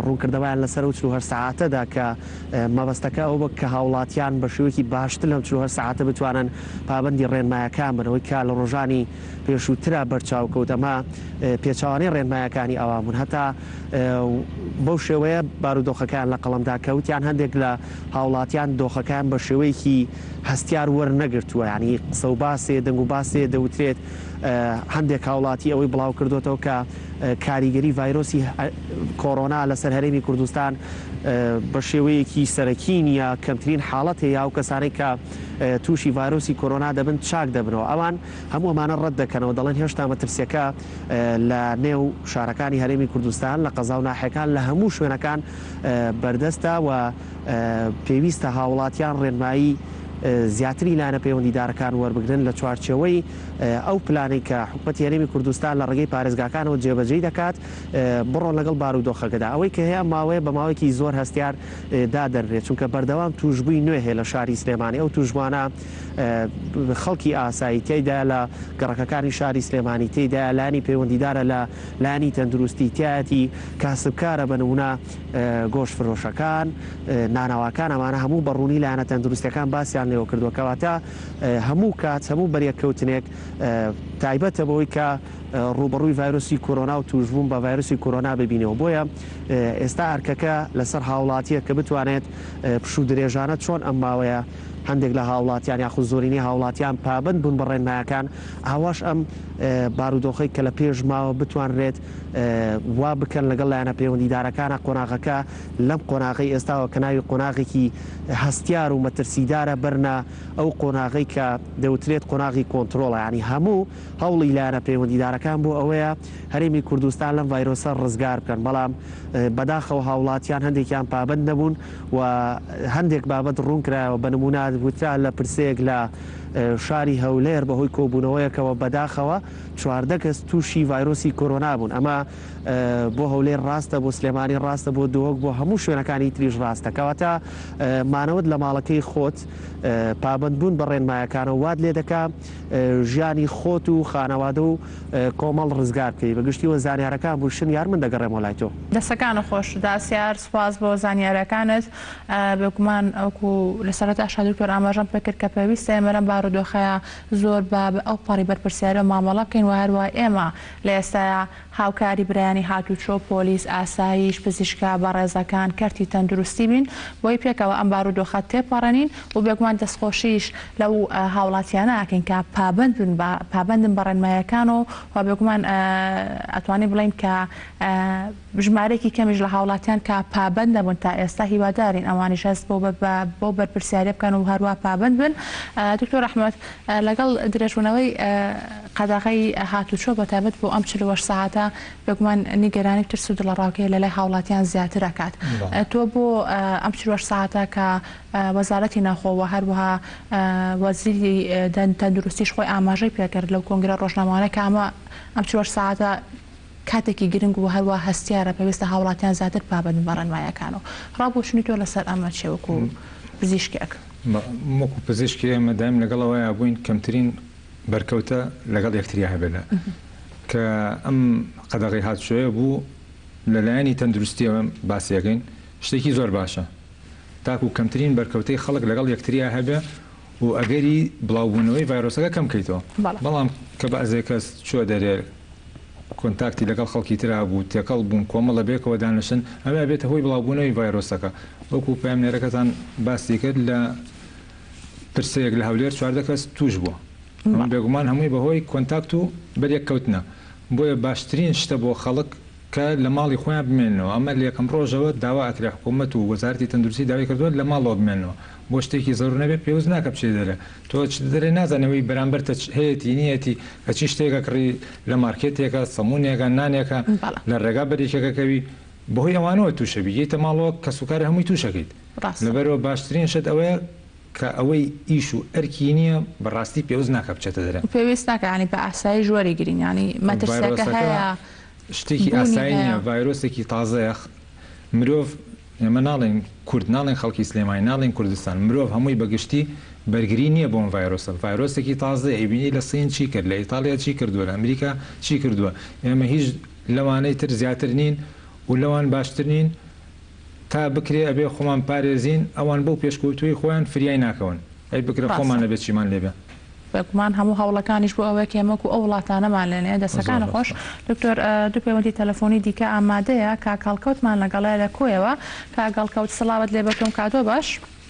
ڕوونکردنەوەیان لەسەر ئەو 48 سەعاتەدا کە مەبەستەکە ئەوە بوو کە هاوڵاتیان بە شێوەیەکی باشتر لەم 48 سەعاتە بتوانن پابەندی ڕێنمایەکان بن، ئەوەی کە لە ڕۆژانی پێشووترا بەرچاو کەوت ئەمە پێچەوانەی ڕێنمایەکانی ئەوان بوون هەتا بەو شێوەیە بارودۆخەکەیان لە قەڵەمدا کەوت یان هەندێک لە هاوڵاتیان دۆخەکەیان بە شێوەیەکی هەستیار وەرنەگرتووە یانی قسە و باسێ دەنگ و باسێ دەوترێت هەندێک هاوڵاتی ئەوەی بڵاو کردۆتەوە کە کاریگەری ڤایرۆسی کۆرۆنا لەسەر هەرێمی کوردستان بە شێوەیەکی سەرەکی نییە، کەمترین حاڵەت هەیە ئەو کەسانەی کە تووشی ڤایرۆسی کۆرۆنا دەبن چاک دەبنەوە، ئەوان هەموو ئەمانە ڕەت دەکەنەوە دەڵێن هێشتا مەترسییەکە لە نێو شارەکانی هەرێمی کوردستان لە قەزا و ناحیەکان لە هەموو شوێنەکان بەردەستە و پێویستە هاوڵاتیان ڕێنمایی زیاتری لایەنە پەیوەندیدارەکان وەربگرن لە چوارچێوەی ئەو پلانەی کە حکومەتی هەرێمی کوردستان لە ڕێگەی پارێزگاکانەوە جێبەجێی دەکات بڕۆن لەگەڵ بارودۆخەکەدا. ئەوەی کە هەیە ئەم ماوەیە بە ماوەیەکی زۆر هەستیار دادەنرێت، چونکە بەردەوام تووشبووی نوێ هەیە لە شاری سلێمانی، ئەو تووشبووانە خەڵکی ئاسایی تێیدایە لە گەڕەکەکانی شاری سلێمانی، تێیدایە لایەنی پەیوەندیدارە لە لایەنی تەندروستی، تیایەتی کاسبکارە بە نموونە گۆشت فرۆشەکان، نانەواکان، ئەمانە هەموو بە ڕوونی لایەنە تەندروستیەکان باسیان لێوە کردووە، کەواتە هەموو کات هەموو بەریەککەوتنێک تایبەتە بەوەی کە ڕووبەڕووی ڤایرۆسی کۆرۆنا و تووشبوون بە ڤایرۆسی کۆرۆنا ببینەوە، بۆیە ئێستا ئەرکەکە لەسەر هاوڵاتییە کە بتوانێت پشوو درێژانە چۆن ئەم ماوەیە هەندێک لە هاوڵاتیان یاخود زۆرینەی هاوڵاتیان پابەند بوون بە ڕێنمایەکان ئاواش ئەم بارودۆخەی کە لە پێش ماوە بتوانرێت وا بکەن لەگەڵ لایەنە پەیوەندیدارەکانە قۆناغەکە لەم قۆناغەی ئێستاوە کە ناوی قۆناغێکی هەستیار و مەترسیدارە بەرنە ئەو قۆناغەی کە دەوترێت قۆناغی کۆنترۆڵە یانی هەموو هەوڵی لایەنە پەیوەندیدارەکان بۆ ئەوەیە هەرێمی کوردستان لەم ڤایرۆسە ڕزگار بکەن، بەڵام بەداخەوە هاوڵاتیان هەندێکیان پابەند نەبوون و هەندێک بابەت ڕوونکرایەوە، بە نموونە وترا لە پرسەیەک لە شاری هەولێر بەهۆی کۆبوونەوەیەکەوە بەداخەوە 14 کەس تووشی ڤایرۆسی کۆرۆنا بوون، ئەمە بۆ هەولێر ڕاستە، بۆ سلێمانی ڕاستە، بۆ دهۆک، بۆ هەموو شوێنەکانی تریش ڕاستە، کەواتە مانەوەت لە ماڵەکەی خۆت پابەندبوون بە ڕێنمایەکانەوە وات لێدەکا ژیانی خۆت و. و خانەوادە و کۆمەڵ ڕزگار بکەی. بە گشتی وە زانیارەکان بوو شنیار من دەگەڕێمەوە لای تۆ.
دەستەکانت خۆش داسیار سوپاس بۆ زانیاریەکانت بێگومان وەکو لە سەرەتاشا دکتۆر ئاماژەم پێکرد کە پێویستە ئێمە لەم بارودۆخەیا زۆر بە ئەوپەڕی بەرپرسیاریەوە مامەڵە بکەین وە هەروا ئێمە لە ئێستایا هاوکاری برایانی هاتوچۆ، پۆلیس، ئاسایش، پزیشکە بەڕێزەکان، کەرتی تەندروستی بین بۆی پێکەوە ئەم بارودۆخە تێپەڕێنین و بێگومان دەستخۆشیش لەو هاوڵاتیانە ئەکەین کە پابەند بن بە پابەندن بە ڕێنمایەکانەوە و بێگومان ئەتوانین بڵێین کە ژمارەیەکی کەمیش لە هاوڵاتیان کە پابەند نەبوون تا ئێستا هیوادارین ئەوانیش هەست بەو بەو بەرپرسیاریە بکەن و هەروا پابەند بن. دکتۆر ئەحمەد لەگەڵ درێژبوونەوەی قەدەغەی هاتوچۆ بەتایبەت بۆ ئەم 48 سەعاتە بێگومان نیگەرانی و ترس و دڵەڕاوکێ لەلای هاوڵاتیان زیاتر ئەکات. تۆ بۆ ئەم 48 سەعاتە کە وەزارەتی ناوخۆ و هەروەها وەزیری تەندروستیش خۆی ئاماژەی پێکرد لەو کۆنگرە ڕۆژنامەوانە کە ئەمە ئەم 48 سەعاتە کاتێکی گرنگ و هەروا هەستیارە پێویستە هاوڵاتیان زیاتر پابەند بن بە ڕێنمایەکانەوە. ڕا بۆچونی تۆ لەسەر ئەمە چیە وەکو پزیشکێک؟
وەکو پزیشکی ئێمە دایم لەگەڵ ئەوەیا بووین کەمترین بەرکەوتە لەگەڵ یەکتریا هەبێت لە کە ئەم قەدەغەی هاتوچۆیە بوو لە لایەنی تەندروستیەوە باسی ئەکەین شتێکی زۆر باشە تاکو کەمترین بەرکەوتەی خەڵک لەگەڵ یەکتریا هەبێ و ئەگەری بڵاوبوونەوەی ڤایرۆسەکە کەم کەیتەوە بەڵام کە بەعزێ کەس چوە دەرێ کۆنتاکتی لەگەڵ خەڵکی ترا بوو تێکەڵ بوون کۆمەڵە بێکەوە دانشن ئەمە ئەبێتە هۆی بڵاوبوونەوەی ڤایرۆسەکە وەکو پەیامنێرەکەتان باسی کرد لە پرسەیەک لە هەولێر 14 کەس توش بووە ئەمە بێگومان هەمووی بەهۆی کۆنتاکت و بەریەک کەوتنە بۆیە باشترین شتە بۆ خەڵک کە لە ماڵی خۆیان بمێننەوە، ئەمە لە یەکەم ڕۆژەوە داوا ئەکرێ حکوومەت و وەزارەتی تەندروستی داوای کردووە لە ماڵەوە بمێننەوە، بۆ شتێکی زەروور نەبێ پێوست ناکا بچیتە دەرێ، تۆ ئەچیتە دەرێ نازانی ئەوەی بەرامبەرتە هەیەتی نییەتی، کەچی شتێک ئەکڕی لە مارکێتێکە، سەموونێکە، نانێکە، لە ڕێگا بەر یەکێک ئەکەوی، بەهۆی ئەوانەوە تووش ئەبی، یەیتە ماڵەوە کەسوکاری هەمووی تووش ئەکەیت، لەبەرئەوە باشترین شت ئەوەیە کە ئەوەی ئیش و ئەرکی نییە بەڕاستی پێوست ناکا بچێتە دەرێ.
پێویست ناکا یانی بە ئاسایش وەریگرین یانی مەترسیەکە هەیە.
شتێکی
بوونی
ئاسایی
هەیە.
نیە ڤایرۆسێکی تازەیە مرۆڤ ئێمە ناڵێین کورد ناڵێین خەڵکی سلێمانی ناڵێین کوردستان مرۆڤ هەمووی بە گشتی بەرگری نیە بۆم ڤایرۆسە ڤایرۆسێکی تازەیە ئەیبینی لە سین چی کرد لە ئیتاڵیا چی کردووە لە ئەمریکا چی کردووە ئێمە هیچ لەوانەی تر زیاتر نین و لەوان باشتر نین تا بکرێ ئەبێ خۆمان پارێزین ئەوان بەو پێشکەوتوویی خۆیان فریای ناکەون ئەی بکرێ
ڕاستە.
خۆمان ئەبێ چیمان لێ بێ.
بێگومان هەموو هەوڵەکانیش بۆ ئەوەیە کە ئێمە وەکو ئەو وڵاتانەمان لێ نەیە.
زۆر
دەستەکانت خۆش
ڕاستە.
دکتۆر دوو پەیوەندی تەلەفۆنی دیکە ئامادەیە کاک هەڵکەوتمان لەگەڵە لە کۆیەوە کاک هەڵکەوت سڵاوت لێ بێت و کاتۆ باش.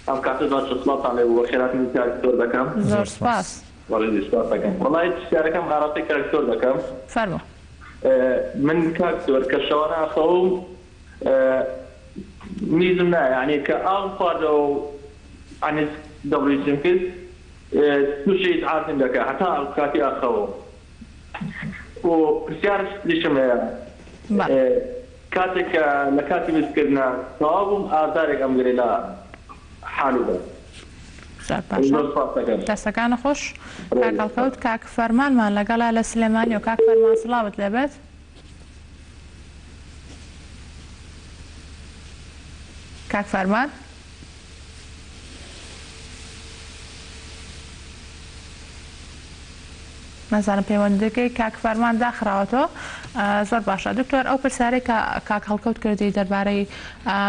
ئەم کاتەت باشە سڵاوتان لێ بوو بەخێرهاتنی کاک دکتۆر دەکەم.
زۆر
زۆر سوپاس.
سوپاس.
بەڕێزی سوپاس دەکەم. وەڵایی پرسیارەکەم ئاراستەی کاک دکتۆر دەکەم.
فەرموو.
من کاک دکتۆر کە شەوانە ئەخەوم میزم نایە یانی کە ئاوم خواردەوە و یانی دەبلیوسیم کرد توشی ئیزعاجم دەکا هەتا ئەو کاتی ئەخەوم و پرسیارشم هەیە کاتێک کە لە کاتی میزکردنا تەواو بووم ئازارێک ئەمگرێ لە حالودا
زۆر باشە
زۆر سوپاس دەکەم.
دەستەکانت خۆش کاک هەڵکەوت کاک فەرمانمان لەگەڵە لە سلێمانیەوە کاک فەرمان سڵاوت لێبێت. کاک فەرمان. نازانم پەیوەندەکەی کاک فەرمان داخراوەتەوە زۆر باشە دکتۆر ئەو پرسیارەی کە کاک هەڵکەوت کردی دەربارەی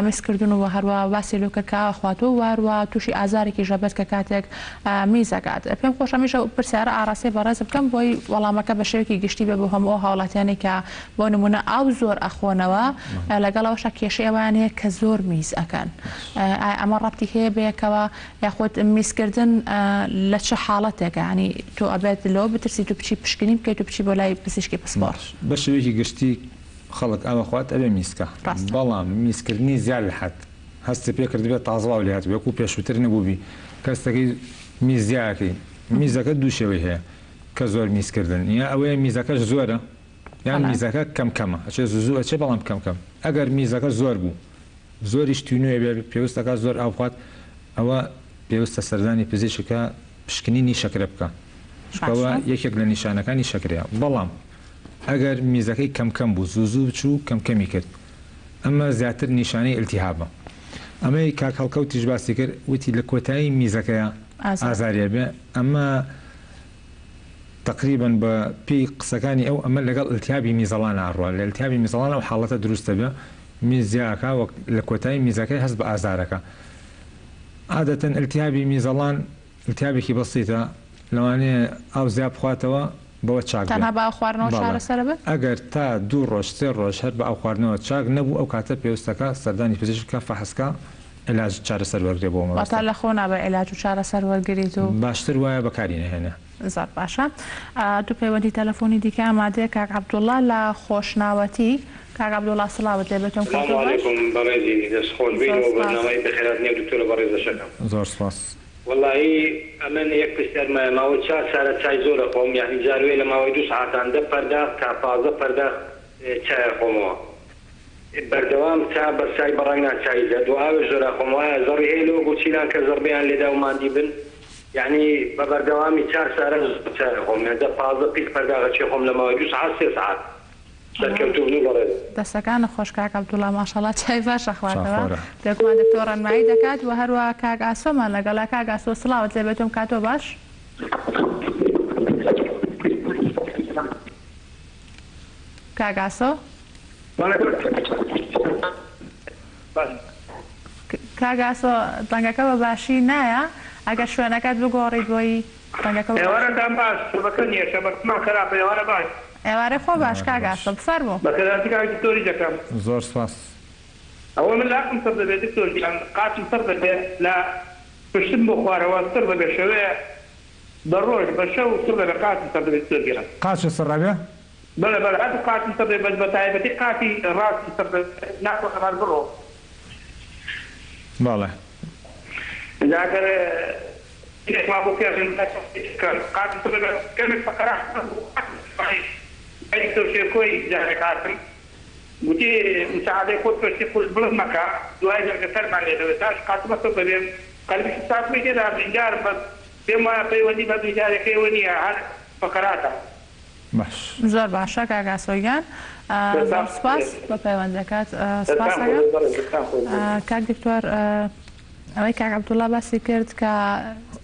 میزکردن و هەروە باسی لۆ کرد کە ئاوا خواتوە و هەروە تووشی ئازارێکی ژەبێت کە کاتێک میزەکات پێم خۆشە میشە پرسیارە ئاراستەی بەڕێز بکەم بۆی وەڵامەکە بە شێوەیەکی گشتی بێ بۆ هەموو ئەو هاوڵاتیانەی کە بۆ نمونە ئاو زۆر ئەخۆنەوە لەگەڵ ئەوەشا کێشەی ئەوەیان هەیە کە زۆر میز ئەکەن ئایا ئەمە ڕەبتی هەیە بەیەکەوە یاخود میزکردن لە چ حاڵەتێکە یانی تۆ ئەبێت لەوە بترسیت و بچی پشکنین بکەیت و بچی بۆ لای پزیشکی پسپۆڕ.
بە شێوەیەکی گشتی خەڵک ئاو ئەخوات ئەبێ میزکا
ڕاستە.
بەڵام میزکردنی زیاد لە حەد هەستت پێ کردبێت تازە واو لێهاتبێ وەکو پێشووتر نەبووبی کەستەکەی میز زیاکەی میزەکە دوو شێوەی هەیە کە زۆر میزکردن یا ئەوەیە میزەکەش زۆرە یان میزەکە کەم کەمە ئەچێ زوو زوو ئەچێ بەڵام کەم کەم ئەگەر میزەکە زۆر بوو زۆریش تینووێ بێ پێوست ئەکات زۆر ئاو بخوات ئەوە پێوستە سەردانی پزیشک کا پشکنینی شەکرە بکا چونکە ئەوە یەکێک لە نیشانەکانی شەکرەیە بەڵام ئەگەر میزەکەی کەم کەم بوو زوو زوو چوو کەم کەمی کرد ئەمە زیاتر نیشانەی ئیلتیهابە ئەمەی کاک هەڵکەوتیش باسی کرد وتی لە کۆتایی میزەکەیا ئازاری ئەبێ ئەمە. تەقریبەن بە پێی قسەکانی ئەو ئەمە لەگەڵ ئیلتیهابی میزەڵانا ئەڕوا، لە ئیلتیهابی میزەڵان ئەو حاڵەتە دروست ئەبێ، میز زیا ئەکا و لە کۆتایی میزەکەی هەست بە ئازار ئەکا. عادەتەن ئیلتیهابی میزەڵان ئیلتیهابێکی بەسیتە، لەوانەیە ئاو زیا بخواتەوە بەوە چاک بێ.
تەنها بە ئاو خواردنەوە
بەڵێ.
چارەسەر ئەبێت؟
ئەگەر تا دوو ڕۆژ سێ ڕۆژ هەر بە ئاو خواردنەوە چاک نەبوو ئەو کاتە پێوستەکە سەردانی پزیشک بکا فەحس کا عیلاج چارەسەر وەرگرێ بۆ ئەو
واتە
مەبەستە.
لە خۆ نابێ عیلاج و چارەسەر وەرگریت و.
باشتر وایە بەکاری نەهێنێ.
زۆر باشە دوو پەیوەندی تەلەفۆنی دیکە ئامادەیە کاک عەبدوڵا لە خۆشناوەتی کاک عەبدوڵا سڵاوت لێ بێت تۆم
سلام
کاتت باش
علیکم بەڕێزی دەست خۆش بی
زۆر
لۆ
سپاس.
بەرنامەی بەخێرهاتنی ئەو دکتۆرە بەڕێزەشەکەم.
زۆر سپاس.
وەڵایی ئەمن یەک پرسیارم هەیە ماوەی چار سالە چای زۆر ئەخۆم یانی جاروێ لە ماوەی دوو سەعاتان دە پەرداخ تا 15 پەرداخ چای ئەخۆمەوە بەردەوام چا بەس چای بەڕەنگ نا چای زەرد وە ئاوێش زۆر ئەخۆمەوە ئایا زەڕی هەیە لۆ گورچیلان کە زەڕبەیان لێدا و ماندی بن یانی بە بەردەوامی چار سارە زۆر چای ئەخۆم یان دە 15 پیس پەرداخە چێ خۆم لە ماوەی دوو سەعات سێ سەعات سەرکەوتوو بن و بەڕێز.
دەستەکانت خۆش کاک عەبدوڵا ماشەڵا چای باش ئەخواتەوە
چاخۆرە.
بێگومان دکتۆر ڕێنمایی دەکات وە هەروە کاک ئاسۆمان لەگەڵە کاک ئاسۆ سڵاوت لێبێت تۆم کاتۆ باش. کاک ئاسۆ. کاک ئاسۆ دەنگەکە بە باشی نایە ئەگەر شوێنەکەت بگۆڕیت بۆی دەنگەکە بە باشی.
ئێوارەتان باش شەبەکە نیە شەبەکەمان خراپە ئێوارە باش.
ئێوارەی خۆ باش
ئێوارە
کاک
باش.
ئاسۆ بفەرموو.
بەخێرهاتی کاک دکتۆری دەکەم.
زۆر سپاس.
ئەوە من لاقم سڕ دەبێ دکتۆر گیان قاچم سڕ دەبێ لە پشتم بۆ خوارەوە سڕ دەبێ شەوێ بە ڕۆژ بە شەو سڕ دەبێ قاچم سڕ دەبێ دکتۆر گیان.
قاچت سڕ ئەبێ؟
بەڵێ بەڵێ هەردوو قاچم سڕ دەبێ بەس بە تایبەتی قاچی ڕاستم سڕ دەبێ ناتوانم هەر بڕۆم.
بەڵێ.
جا گەر شتێکمان بۆ پێش بکەن قاچم سڕ دەبێ کەمێک فەقەرات لای دکتۆر شێرکۆی جارێک هاتم گوتی مساعدەی خۆت بکە شتی قورس بڵند مەکە دوای جەرگە سەرمان لێ دەبێت تاش قاچمە سڕ دەبێ قەلبیشم ساتمەی تێدا بریندارم بەس پێم وایە پەیوەندی بە بریندارەکەیەوە نییە هەر فەقەراتە.
باش.
زۆر باشە کاک ئاسۆ گیان زۆر
دەستان
سوپاس
خۆش
بۆ پەیوەندەکەت
دەستان
سوپاس
خۆش
ئەکەم
بەڕێز دەستان خۆش بێت.
کاک دکتۆر ئەوەی کاک عەبدوڵا باسی کرد کە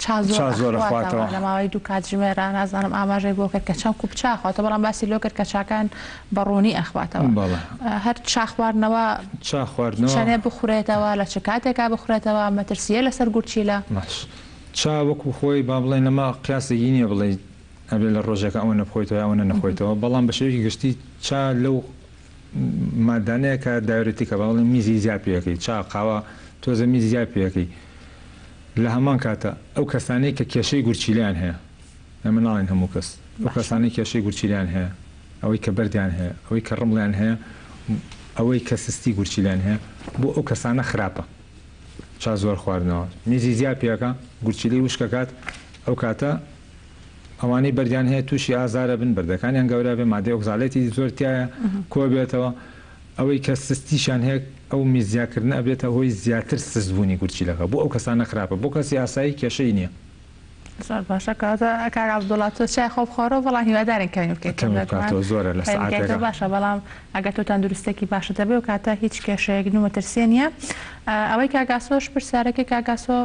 چا زۆر
چا زۆر
ئەخواتەوە
ئەخواتەوە.
لە ماوەی دوو کاتژمێرا نازانم ئاماژەی بۆ کرد کە چەند کوپ چا ئەخواتەوە بەڵام باسی لۆ کرد کە چاکان بە ڕوونی ئەخواتەوە
بەڵێ.
هەر چا خواردنەوە
چا خواردنەوە.
چەنێ بخورێتەوە لە چ کاتێکا بخورێتەوە مەترسییە لەسەر گورچیلە؟
باش چا وەکو خۆی با بڵێین ئەمە قیاسێکی نییە بڵێی ئەبێ لە ڕۆژێکا ئەوەنە بخۆیتەوە یا ئەوەنە نەخۆیتەوە بەڵام بە شێوەیەکی گشتی چا لەو مادانەیە کە diuretic ە با بڵێین میزی زیاد پێ ئەکەی چا قاوە تۆزە میزی زیاد پێ ئەکەی لە هەمان کاتە ئەو کەسانەی کە کێشەی گورچیلەیان هەیە ئێمە ناڵێین هەموو کەس ئەو
باشە.
کەسانەی کێشەی گورچیلەیان هەیە ئەوەی کە بەردیان هەیە ئەوەی کە ڕمڵیان هەیە ئەوەی کە سستی گورچیلەیان هەیە بۆ ئەو کەسانە خراپە چا زۆر خواردنەوە میزی زیاد پێ ئەکا گورچیلەی وشک ئەکات ئەو کاتە ئەوانەی بەردیان هەیە تووشی ئازار ئەبن، بەردەکانیان گەورە ئەبێ، مادەی oxalate ی زۆر تیایە کۆبێتەوە، ئەوەی کە سستیشیان هەیە ئەو میز زیاکردنە ئەبێتە هۆی زیاتر سست بوونی گورچیلەکە، بۆ ئەو کەسانە خراپە، بۆ کەسی ئاسایی کێشەی نییە.
زۆر باشە کەواتە کاک عەبدوڵا تۆ چای خۆ بخۆرەوە بەڵام هیوادارین کەمی بکەیتەوە
کەمی
بێگومان
بکاتەوە زۆرە لە
کەمی بکەیتەوە
سەعاتێکا.
باشە بەڵام ئەگەر تۆ تەندروستێکی باشت هەبێ ئەو کاتە هیچ کێشەیەک و مەترسیە نییە ئەوەی کاک ئاسۆش پرسیارەکەی کاک ئاسۆ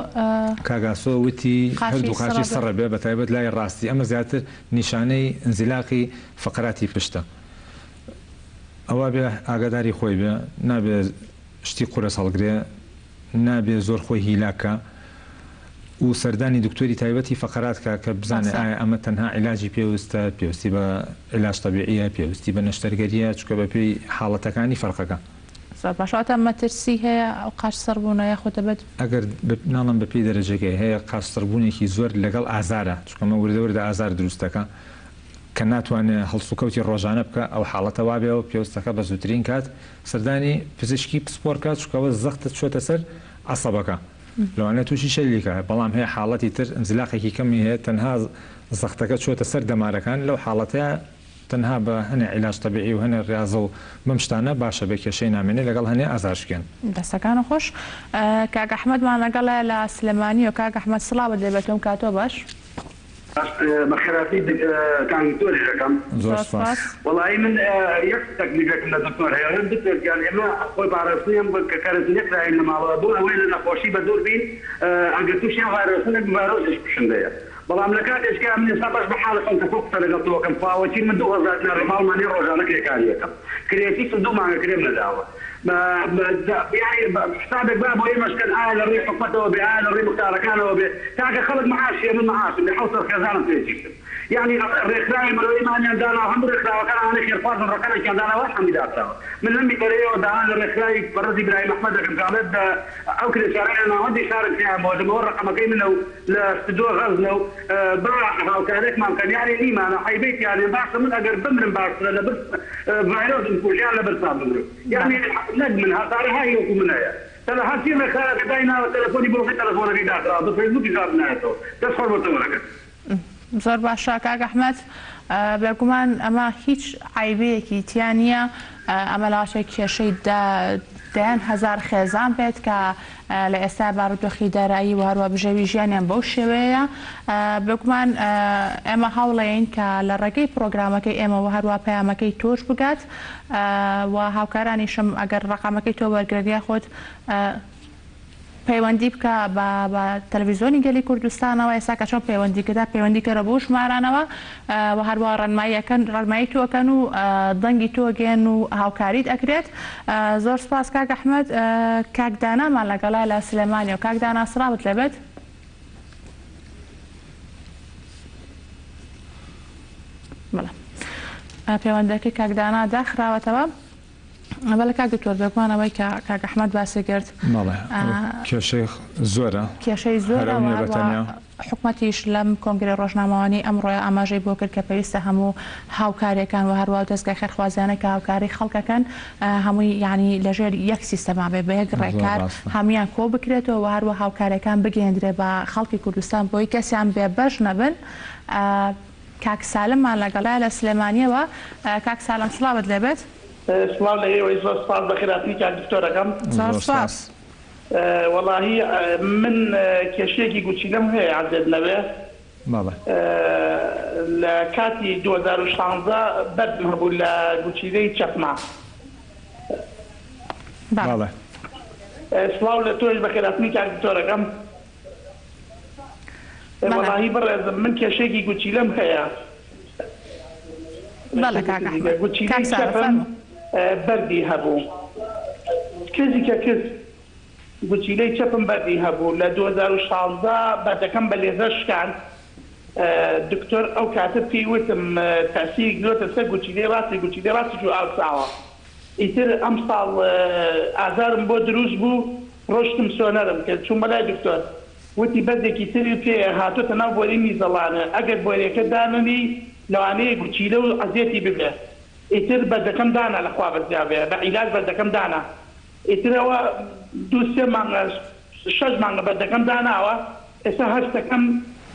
کاک ئاسۆ وتی
قاچی
هەردوو قاچی
سڕە بێ.
سڕە بێ بەتایبەت لای ڕاستی ئەمە زیاتر نیشانەی ئینزیلاقی فەقەراتی پشتە ئەوە بێ ئاگاداری خۆی بێ نابێ شتی قورس هەڵگرێ نابێ زۆر خۆی هیلاک کا و سەردانی دکتۆری تایبەتی فەقەرات کا کە بزانێ
باشە.
ئایا ئەمە تەنها عیلاجی پێوستە پێوستی بە عیلاج تەبیعیە پێوستی بە نەشتەرگەریە چونکە بە پێی حاڵەتەکانی فەرقەکە.
زۆر باشە واتە مەترسی هەیە ئەو قاچ سڕ بوونە یاخود دەبێت.
ئەگەر ناڵێم بە پێی دەرەجەکەی هەیە قاچ سڕ بوونێکی زۆر لەگەڵ ئازارە چونکە ئەمە وردە وردە ئازار دروست دەکا کە ناتوانێ هەڵسوکەوتی ڕۆژانە بکا ئەو حاڵەتە وابێ و پێوستەکە بە زووترین کات سەردانی پزیشکی پسپۆر کا چونکە ئەوە زەختت چۆتە سەر عەسەبەکە لەوانەیە تووشی شەلی کا بەڵام هەیە حاڵەتی تر ئینزلاقێکی کەمی هەیە تەنها زەختەکە چۆتە سەر دەمارەکان لەو حاڵەتەیا تەنها بە هەنێ عیلاج تەبیعی و هەنێ ڕیازە و بەم شتانە باشە بێ کێشەی نامێنێ لەگەڵ هەنێ ئازارشکێن.
دەستەکانت خۆش کاک ئەحمەدمان لەگەڵە لە سلێمانیەوە کاک ئەحمەد سڵاوت لێبێت تۆم کاتۆ باش.
بەخێرهاتی کاک دکتۆریش ئەکەم.
زۆر
زۆر
سوپاس.
سوپاس.
وەڵایی من یەک تەکلیفێکم لە دکتۆر هەیە ئەڵێم دکتۆر گیان ئێمە خۆی پاراستنی ئەم کە کەرەنتینە کراوین لە ماڵەوە بۆ ئەوەی لە نەخۆشی بەدوور بین ئەگەر تووشی ئەم ڤایرۆسە نەبین ڤایرۆسیش کوشندەیە. بەڵام لە کاتێکا من ئێستا بەش بە حاڵی خۆم کە تۆ قسە لەگەڵ تۆ ئەکەم خوا وەکیل من 2000 دینار لە ماڵمان نیە ڕۆژانە کرێکاری ئەکەم کرێچیشم دوو مانگە کرێم نەداوە یانی حسابێک با بۆ ئێمەش کەن ئایا لە ڕێی حکومەتەوە بێ ئایا لە ڕێی موختارەکانەوە بێ کاکە خەڵک معاشیە من معاشم بێ حەوت سەر خێزانم کرێچیشم یانی ڕێکخراوی مرۆیی مانیان داناوە هەموو ڕێکخراوەکان ئەوانەی خێرخوازن ڕەقەمێکیان داناوە هەمووی داخراوە من لەم بیبەرەیەوە داوا لە ڕێکخراوی بەڕێز ئیبراهیم ئەحمەد دەکەم کە ئەڵێت ئەو کرێکارانە لە ناوەندی شارن پێیان بۆدم ئەوە ڕەقەمەکەی منە و لە ستدۆ غەزنە و با هاوکارێکمان بکەن یانی نیمانە عەیبەی تیا نیە باشە من ئەگەر بمرم باشترە لە برس ڤایرۆس بمکوژ یان لە برسا بمرم یانی نەک من هەزارەهای وەکو من هەیە تەلە هەرچی ڕێکخراوێکە دایناوە تەلەفۆنی بۆ بکەی تەلەفۆنەکەی داخراوە بە فەیسبووکیش جواب نایەتەوە دەست خۆش بۆ تەوەرەکەت.
زۆر باشە کاک ئەحمەد بێگومان ئەمە هیچ عەیبەیەکی تیا نییە ئەمە لەواشێک کێشەی دەیان هەزار خێزان بێت کە لە ئێستا بارودۆخی دارایی و هەروە بژێوی ژیانیان بەو شێوەیە بێگومان ئێمە هەوڵەین کە لە ڕێگەی پرۆگرامەکەی ئێمەوە هەروە پەیامەکەی تۆش بگات و هاوکارانیشم ئەگەر ڕقامەکەی تۆ وەرگرن یاخود پەیوەندی بکە بە بە تەلەفیزۆنی گەلی کوردستانەوە ئێستا کە چۆن پەیوەندی کردا پەیوەندی کەرە بۆ ژمارانەوە و هەروە ڕێنماییەکەن ڕێنمایی تۆ ئەکەن و دەنگی تۆ گەن و هاوکاریت ئەکرێت زۆر سپاس کاک ئەحمەد کاک دانامان لەگەڵە لە سلێمانیەوە کاک دانا سڵاوت لێبێت. بەڵێ پەیوەندەکەی کاک دانا داخراوەتەوە. بەڵێ کاک دکتۆر بێگومان ئەوەی کە کاک ئەحمەد باسی کرد
بەڵێ کێشەی زۆرە
کێشەی زۆرە حکومەتیش لەم کۆنگرەی ڕۆژنامەوانی ئەمڕۆیە ئاماژەی بۆ کرد کە پێویستە هەموو هاوکاریەکان و هەروە دەزگای خێرخوازیانە کە هاوکاری خەڵکەکەن هەمووی یعنی لەژێر یەک سیستەما بێ بە یەک ڕێکار هەمویان کۆ بکرێتەوە و هەروە هاوکاریەکان بگەیەندرێ بە خەڵکی کوردستان بۆی کەسیان بێ بەش نەبن. کاک سالممان لەگەڵە لە سلێمانیەوە کاک سالم سڵاوت لێبێت.
سڵاو لە ئێوەی زۆر سپاس بەخێرهاتنی کاک دکتۆرەکەم.
زۆر سپاس.
وەڵاهی من کێشەیەکی گورچیلەم هەیە عەزێت نەبێ
بەڵێ.
لە کاتی 2016 بەردم هەبوو لە گورچیلەی چەپما.
بەڵێ.
سڵاو لە تۆش بەخێرهاتنی کاک دکتۆرەکەم. وەڵاهی بەڕێزم من کێشەیەکی گورچیلەم هەیە.
بەڵێ کاک ئەحمەد.
گورچیلەی چەپم بەردی هەبوو. کزی کە کز گورچیلەی چەپم بەردی هەبوو لە 2016 بەردەکەم بە لێزەر شکاند. دکتۆر ئەو کاتە پێی وتم تەئسیری گرۆتە سەر گورچیلەی ڕاستی گورچیلەی ڕاستیش و ئاوساوە. ئیتر ئەمساڵ ئازارم بۆ دروست بوو ڕۆشتم سۆنەرم کرد چوومە لای دکتۆر وتی بەردێکی تری پێیە هاتۆتە ناو بۆری میزەڵانە ئەگەر بۆریەکە دانەنێی لەوانەیە گورچیلە و عەزێتی ببێ ئیتر بەردەکەم دانا لە خوا بەزیا بێ بە عیلاج بەردەکەم دانا ئیتر ئەوە دوو سێ مانگە شەش مانگە بەردەکەم داناوە ئێستا هەستەکەم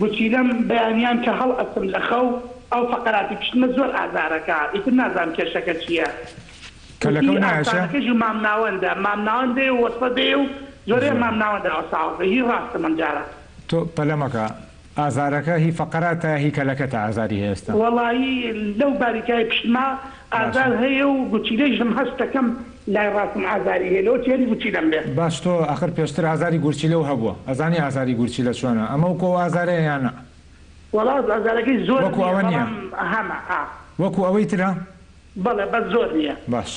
گورچیلەم بەیانیان کە هەڵئەستم لە خەو ئەو فەقەراتی پشتمە زۆر ئازارەکا ئیتر نازانم کێشەکە چیە
کەلەکەو
وتی
نایەشێ؟
ئاوسانەکەش و مامناوەندە مامناوەندەیە و وەسەدەیە و زۆرەیە مامناوەندە ئاوساوەکە هی ڕاستم ئەم جارە.
تۆ پەلە مەکە ئازارەکە هی فەقەراتە هی کەلەکەتە ئازاری هەیە ئێستا؟
وەڵایی لەو باریکای پشتما
باشە.
ئازار هەیە و گورچیلەیشم هەست دەکەم لای ڕاستم ئازاری هەیە لەوە چێری گورچیلەم بێ.
باش تۆ ئەخر پێشتر ئازاری گورچیلەو هەبووە ئەزانی ئازاری گورچیلە چۆنە ئەمە وەکو ئەو ئازارەیە یان نا؟
وەڵا ئازارەکەی زۆر
وەکو
نیە
ئەوە نیە؟
بەڵام هەمە ئا.
وەکو ئەوەی ترە؟
بەڵێ بەس زۆر نیە.
باش.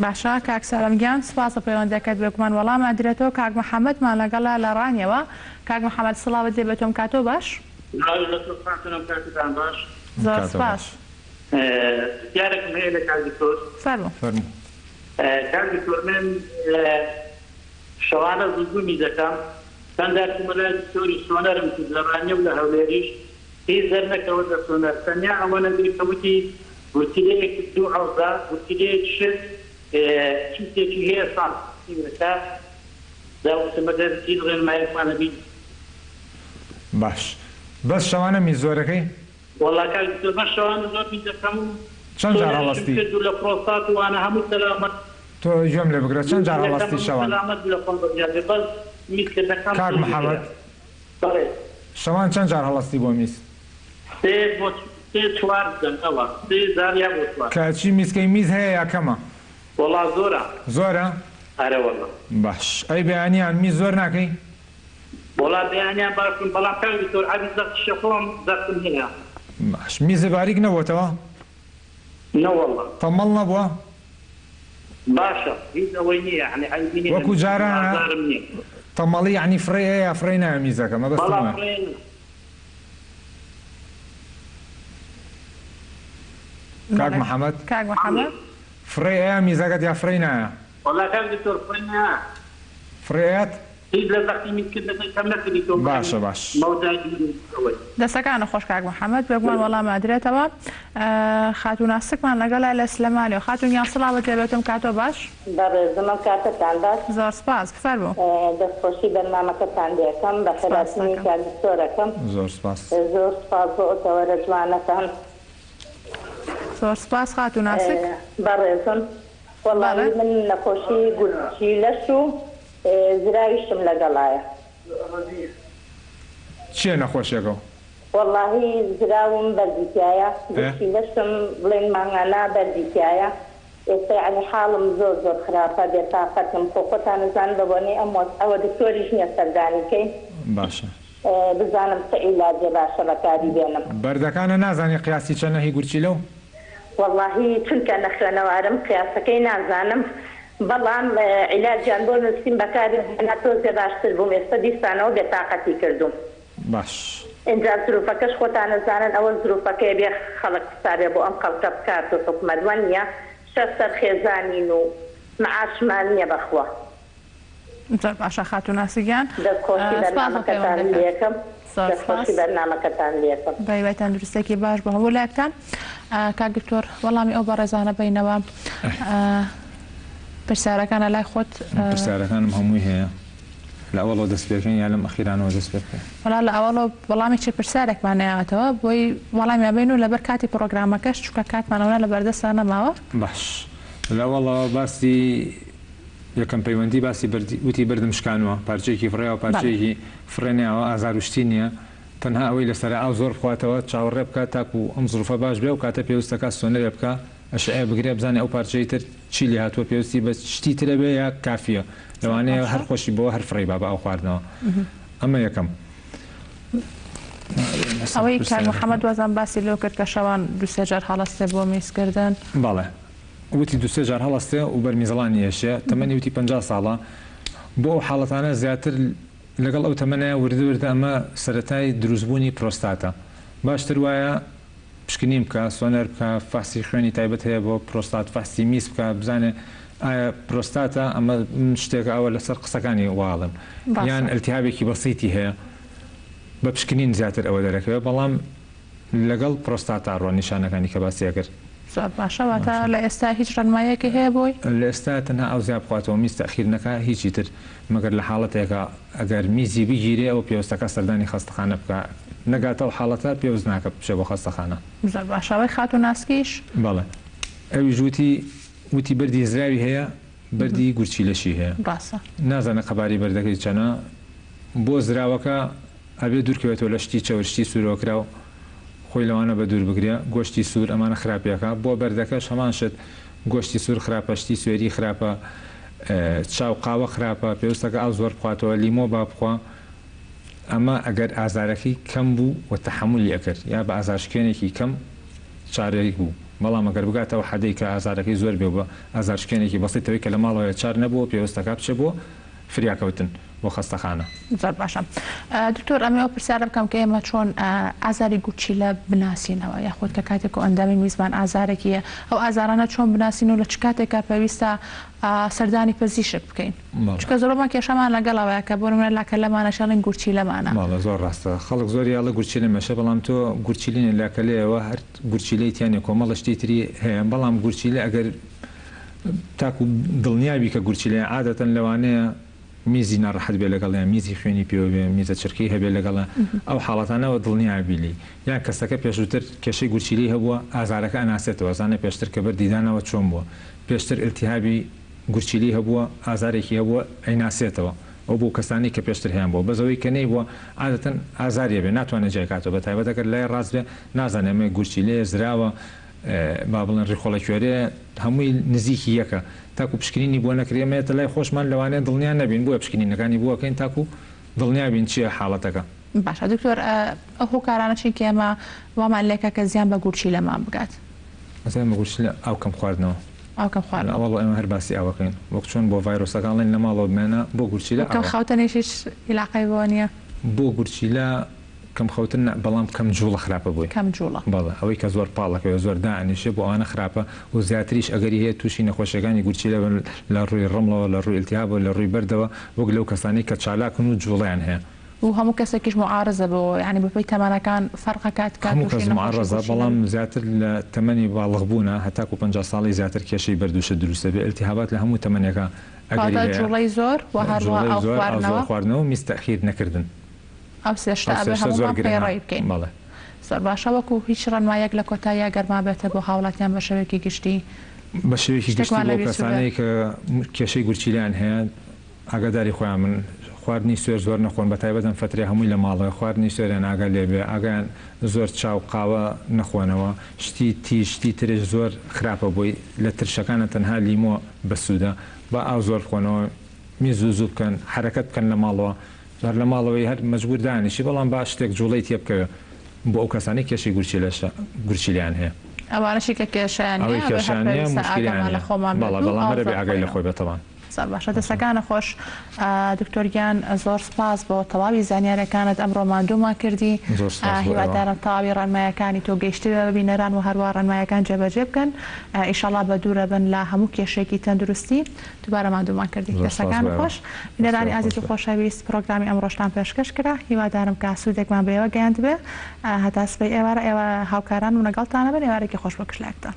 باشە کاک سالم گیان سوپاس بۆ پەیوەندیەکەت بێگومان وەڵام ئەدرێتەوە کاک محمدمان لەگەڵە لە ڕانیەوە کاک محمد سڵاوت لێ بێت تۆم کاتۆ باش.
سڵاو لە تۆ خاتونم کاتتان باش.
زۆر
کاتت
سوپاس.
باش.
پرسیارێکم هەیە لە کاک دکتۆر.
فەرموو.
فەرموو.
کاک دکتۆر من شەوانە زوو زوو میزەکەم چەند جار چوومە لای دکتۆری سۆنەرم کرد لە ڕانیە و لە هەولێریش هیچ دەرنەکەوت لە سۆنەر تەنیا ئەوە نەبێ کە وتی گورچیلەیەکت دوو عەوزە گورچیلەیەکیشت کیسێکی هەیە سانتیمەترەکە جا وتم ئەگەر هیچ ڕێنمایەکمان هەبی.
باش بەس شەوانە میز زۆرەکەی؟
وەڵا کاک دکتۆر من شەوانە زۆر میز دەکەم و
چەند جار
سۆنەریشم
هەڵەستی؟
کرد و لە پرۆستات و وانە هەموو سەلامەت
تۆ گوێم لێ بگرە چەند جار
گورچیلەکەم
هەڵەستی
هەموو
شەوان؟
سەلامەت بوو لە خۆم بەزیاد بێ بەس میزکردنەکەم
کاک
زۆر
محمد
زۆرە بەڵێ.
شەوان چەند جار هەڵەستی بۆ میز؟
سێ بۆ سێ چوار دەم ئەوە سێ جار یا بۆ چوار.
کە ئەچی میزکەی میز هەیە یا کەمە؟
وەڵا زۆرە.
زۆرە؟
ئەرە وەڵا.
باش ئەی بەیانیان میز زۆر ناکەی؟
وەڵا بەیانیان باشم بەڵام کاک دکتۆر عەبی زەخت شەخۆم زەختم هەیە.
باش میزە باریک نەبۆتەوە؟
نەوەڵا.
تەمەڵ نەبوە؟
باشە هیچ ئەوەی نیە یەعنی عەیبی نیە لە
وەکو
میزم
جارانە
ئازارم نیە.
تەمەڵی یەعنی فڕێ ئەیە یا فڕێی نایە میزەکە مەبەستم
بەڵا
وایە.
فڕێ نا.
کاک
بەڵێ
محمد.
کاک محمد.
فڕێ ئەیە میزەکەت یا فڕێی نایە؟
وەڵا کاک دکتۆر فڕێ نا.
فڕێ ئەیات؟
هیچ لە زەختی میزکردنەکەی کەم نەکردی تۆ
باشە
بڵێی
باش.
مەودای دوور و ئەوەی.
دەستەکانت خۆش کاک محمد بێگومان وەڵام ئەدرێتەوە خاتوو ناسکمان لەگەڵە لە سلێمانیەوە خاتوون گیان سڵاوت لێبێتم کاتۆ باش.
بەڕێزم ئەم کاتەتان باش.
زۆر سپاس بفەرموو.
دەست خۆشی بەرنامەکەتان لێکەم
سپاس
بەخێراتنی
دەکەم.
کاک دکتۆرەکەم.
زۆر سپاس.
زۆر سپاس بۆ ئەو تەوەرە جوانەتان.
زۆر سپاس خاتوو ناسک.
بەڕێزم
بەڵێ.
وەڵاهی من نەخۆشی گورچیلەش و زراویشم لەگەڵایە.
چیە نەخۆشیەکەو؟
وەڵاهی زراوم بەردی تیایە گورچیلەشم بڵێن مانگانە بەردی تیایە ئێستا یەعنی حاڵم زۆر زۆر خراپە بێتاقەتم خۆ خۆتان ئەزانن بە بۆنەی ئەم وەزعەوە دکتۆریش نیە سەردانی کەین
باشە.
بزانم چ عیلاجێ باشە بەکاری بێنم.
بەردەکانە نازانی قیاسی چەنە هی گورچیلەو؟
وەڵاهی چونکە نەخوێنەوارم قیاسەکەی نازانم بەڵام عیلاجیان بۆ نوسیم بەکارم هێنا تۆزێ باشتر بووم ئێستا دیسانەوە بێتاقەتی کردووم.
باش.
ئینجا زروفەکەش خۆتان ئەزانن ئەوە زروفەکەیە بێ خەڵک حسابێ بۆ ئەم خەڵکە بکات و حکومەت وەنیە شەش سەر خێزانین و معاشمان نیە بەخوا.
زۆر باشە خاتوو ناسی گیان
دەست خۆشی
سپاس بۆ
بەرنامەکەتان
پەیوەندەکەت.
لێکەم
زۆر
دەست
سپاس.
خۆشی بەرنامەکەتان لێکەم.
بەهیوای تەندروستیەکی باش بۆ هەموو لایەکتان. کاک دکتۆر وەڵامی ئەو بەڕێزانە بەینەوە پرسیارەکانە لای خۆت.
پرسیارەکانم هەمووی هەیە. لە ئەوەڵەوە دەست پێ بکەین یا لەم ئەخیرانەوە دەست پێ بکەین؟
وەڵا لە ئەوەڵەوە وەڵامی چ پرسیارێکمان نەیاوەتەوە بۆی وەڵامیان بەین و لەبەر کاتی پڕۆگرامەکەش چونکە کاتمان ئەوەنە لەبەردەستا نەماوە.
باش لە ئەوەڵەوە باسی یەکەم پەیوەندی باسی بەردی وتی بەردم شکانوە پارچەیەکی فڕێیاوە
بەڵێ.
پارچەیەکی فڕێ نەیاوە ئازار و شتی نیە تەنها ئەوەی لەسەرە ئاو زۆر بخواتەوە چاوەڕێ بکات تاکو ئەم زروفە باش بێ ئەو کاتە پێوستە کا سۆنەرێ بکا ئەشعەیە بگرێ بزانێ ئەو پارچەی تر چی لێ هاتووە پێوستی بە شتی ترە بێ یا کافیە
زۆر
لەوانەیە
باشە.
هەر خۆشی بەوە هەر فڕێی با بە ئاو خواردنەوە ئەمە یەکەم.
ئەوەی کاک محمد وازان باسی لەوە کرد کە شەوان دوو سێ جار هەڵەستێ بۆ میزکردن.
بەڵێ وتی دوو سێ جار هەڵەستێ و بەر میزەڵانی ئێشێ تەمەنی وتی 50 ساڵە بۆ ئەو حاڵەتانە زیاتر لەگەڵ ئەو تەمەنەیا وردە وردە ئەمە سەرەتای دروستبوونی پرۆستاتە باشتر وایە پشکنین بکا سۆنەر بکا فەحسی خوێنی تایبەت هەیە بۆ پرۆستات فەحسی میز بکا بزانێ ئایا پرۆستاتە ئەمە من شتێکە ئەوە لەسەر قسەکانی واڵم یان
ڕاستە.
ئەلتیهابێکی بەسیتی هەیە بە پشکنین زیاتر ئەوە دەرەکەوێ بەڵام لەگەڵ پرۆستاتا ڕۆ نیشانەکانی کە باسی ئەکرد.
زۆر باشە واتە
باشە.
لە ئێستا هیچ ڕێنماییەکی هەیە بۆی؟
لە ئێستا تەنها ئاو زیا بخواتەوە میز تەئخیر نەکا هیچی تر مەگەر لە حاڵەتێکا ئەگەر میزی بگیرێ ئەوە پێوستەکا سەردانی خەستەخانە بکا نەگاتە ئەو حاڵەتە پێوست ناکە بچێ بۆ خەستەخانە.
زۆر باشە ئەوەی خاتوو ناسکیش؟
بەڵێ ئەویش وتی وتی بەردی زراوی هەیە بەردی گورچیلەشی هەیە
ڕاستە.
نازانێ قەبارەی بەردەکەی چەنە بۆ زراوەکە ئەبێ دوورکەوێتەوە لە شتی چەور شتی سوورەوەکراو خۆی لەوانە بە دوور بگرێ گۆشتی سوور ئەمانە خراپیەکە بۆ بەردەکەش هەمان شت گۆشتی سوور خراپە شتی سوێری خراپە چا و قاوە خراپە پێوستەکە ئاو زۆر بخواتەوە لیمۆ با بخوا ئەمە ئەگەر ئازارەکەی کەم بوو و تەحەمولی ئەکرد یا بە ئازارشکێنێکی کەم چارەی بوو بەڵام ئەگەر بگاتە ئەو حەدەی کە ئازارەکەی زۆر بێ و بە ئازارشکێنێکی بەسیتەوەی کە لە ماڵەوەیە چار نەبووە پێوستەکە بچێ بۆ فریاکەوتن بۆ خەستەخانە.
زۆر باشە دکتۆر ئەمەوێ ئەو پرسیارە بکەم کە ئێمە چۆن ئازاری گورچیلە بناسینەوە یاخود کە کاتێک کۆئەندامی میزمان ئازارێکی هەیە ئەو ئازارانە چۆن بناسین و لە چ کاتێکا پێویستە سەردانی پزیشک بکەین چونکە زۆربەمان کێشەمان لەگەڵ ئەوەیە کە بۆ نمونە لاکەلەمانە شەڵین گورچیلەمانە.
بەڵێ زۆر ڕاستە خەڵک زۆری ئەڵێ گورچیلە مەشە بەڵام تۆ گورچیلە نیە لاکەلەیەوە هەر گورچیلەی تیا نیە کۆمەڵە شتی تری هەیە بەڵام گورچیلە ئەگەر تاکو دڵنیا بی کە گورچیلەیە عادەتەن لەوانەیە میزی ناڕەحەت بێ لەگەڵیا میزی خوێنی پێوە بێ میزە چرکەی هەبێ لەگەڵا ئەو حاڵەتانەوە دڵنیا بی لێی یان کەسەکە پێشووتر کێشەی گورچیلەی هەبووە ئازارەکە ئەناسێتەوە ئەزانێ پێشتر کە بەردی داناوە چۆن بووە پێشتر ئیلتیهابی گورچیلەی هەبووە ئازارێکی هەبووە ئەیناسێتەوە ئەو بۆ کەسانەی کە پێشتر هەیان بووە بەس ئەوەی کە نەیبووە عادەتەن ئازاری ئەبێ ناتوانێ جیای کاتەوە بەتایبەت ئەگەر لای ڕاست بێ نازانێ ئەمە گورچیلەیە زراوە با بڵێن ڕیخۆڵە کوێرەیە هەمووی نزیکی یەکە تاکو پشکنینی بۆ نەکرێ ئێمە یەتە لای خۆشمان لەوانەیە دڵنیا نەبین بۆیە پشکنینەکانی بۆ ئەکەین تاکو. دڵنیا بین چییە حاڵەتەکە.
باشە دکتۆر ئەو هۆکارانە چین کە ئێمە وامان لێکا کە زیان بە گورچیلەمان بگات؟
زیان بە گورچیلە ئاو کەم خواردنەوە.
ئاو کەم خواردنەوە.
وەڵا ئێمە هەر باسی ئاوەکەین وەک چۆن بۆ ڤایرۆسەکان ئەڵێن لە ماڵەوە بمێنە بۆ گورچیلە
ئاوە. کەم خەوتنیش هیچ ئیلاقەی بۆ نییە؟
بۆ گورچیلە کەم خەوتن نا بەڵام کەم جوڵە خراپە بۆی.
کەم جوڵە.
بەڵێ ئەوەی کە زۆر پاڵ ئەکەوێ زۆر دائەنیشێ بۆ ئەوانە خراپە و زیاتریش ئەگەری هەیە توشی نەخۆشیەکانی گورچیلە بن لە ڕووی ڕمڵەوە لە ڕووی ئیلتیهابەوە لە ڕووی بەردەوە وەک لەو کەسانەی کە چالاکن و جوڵەیان هەیە.
و هەموو کەسێکیش موعارەزە بۆ یانی بەپێی تەمەنەکان فەرق ئەکات کە
هەموو
توشی
کەس
نەخۆشی
موعەڕەزە
گورچیلە
بەڵام
بن.
زیاتر لە تەمەنی باڵغ بوونە هەتاکو 50 ساڵی زیاتر کێشەی بەرد و شت دروست دەبێ ئیلتیهابات لە هەموو تەمەنێکا ئەگەری
کەواتە
هەیە
جوڵەی زۆر و هەروەها
جوڵەی
ئاو
زۆر ئاو زۆر
خواردنەوە.
خواردنەوە و میز تەئخیر نەکردن.
ئەو سێ شتە
ئەو سێ
ئەبێ
شتە زۆر
هەموومان
گرنگە
پەیڕەوی بکەین.
بەڵێ.
زۆر باشە وەکو هیچ ڕێنماییەک لە کۆتاییا گەر مابێتە بۆ هاوڵاتیان بە شێوەیەکی گشتی
بە شێوەیەکی گشتی
شتێکمان
بۆ
لە
ئەو
بیر چووبێ.
کەسانەی کە کێشەی گورچیلەیان هەیە ئاگاداری خۆیان بن خواردنی سوێر زۆر نەخۆن بەتایبەت ئەم فەترەیە هەمووی لە ماڵەوەیە خواردنی سوێریان ئاگا لێ بێ ئاگایان زۆر چا و قاوە نەخۆنەوە شتی تیژ شتی ترش زۆر خراپە بۆی لە ترشەکانە تەنها لیمۆ بەسوودە با ئاو زۆر بخۆنەوە میز زوو زوو بکەن حەرەکەت بکەن لە ماڵەوە هەر لە ماڵەوەی هەر مەجبور دانیشی بەڵام با شتێک جوڵەی تێ بکەوێ بۆ ئەو کەسانەی کێشەی گورچیلەشە گورچیلەیان هەیە.
ئەوانەشی کە کێشەیان
ئەوەی
نیە ئەبێ هەر
کێشەیان نیە
پێویستە
موشکیلەیان
ئاگامان لە
نیە
خۆمان بێت
بەڵێ
و
بەڵام
ئاو
هەر ئەبێ
زۆر
ئاگای لە
بخۆینەوە.
خۆی بێ تەبعەن.
زۆر باشە دەستەکانت خۆش دکتۆر گیان زۆر سوپاس بۆ تەواوی زانیارەکانت ئەمڕۆ ماندوومان کردی
زۆر سوپاس بۆ ئێوە.
هیوادارم تەواوی ڕێنمایەکانی تۆ گەیشتبێ بە بینەران و هەروا ڕێنمایەکان جێبەجێ بکەن ئیشەڵا بەدوورە بن لە هەموو کێشەیەکی تەندروستی دووبارە ماندوومان کردی
زۆر سوپاس
دەستەکانت
بۆ ئێوە.
خۆش بینەرانی
دەستی
ئازیز
خۆش
و
بێ.
خۆشەویست پرۆگرامی ئەمڕۆشتان پێشکەش کرا هیوادارم کە سوودێکمان بە ئێوە گەیاندبێ هەتا سبەی ئێوارە ئێوە هاوکارانم لەگەڵتانە بن ئێوارێکی خۆش بۆ گشت لایەکتان.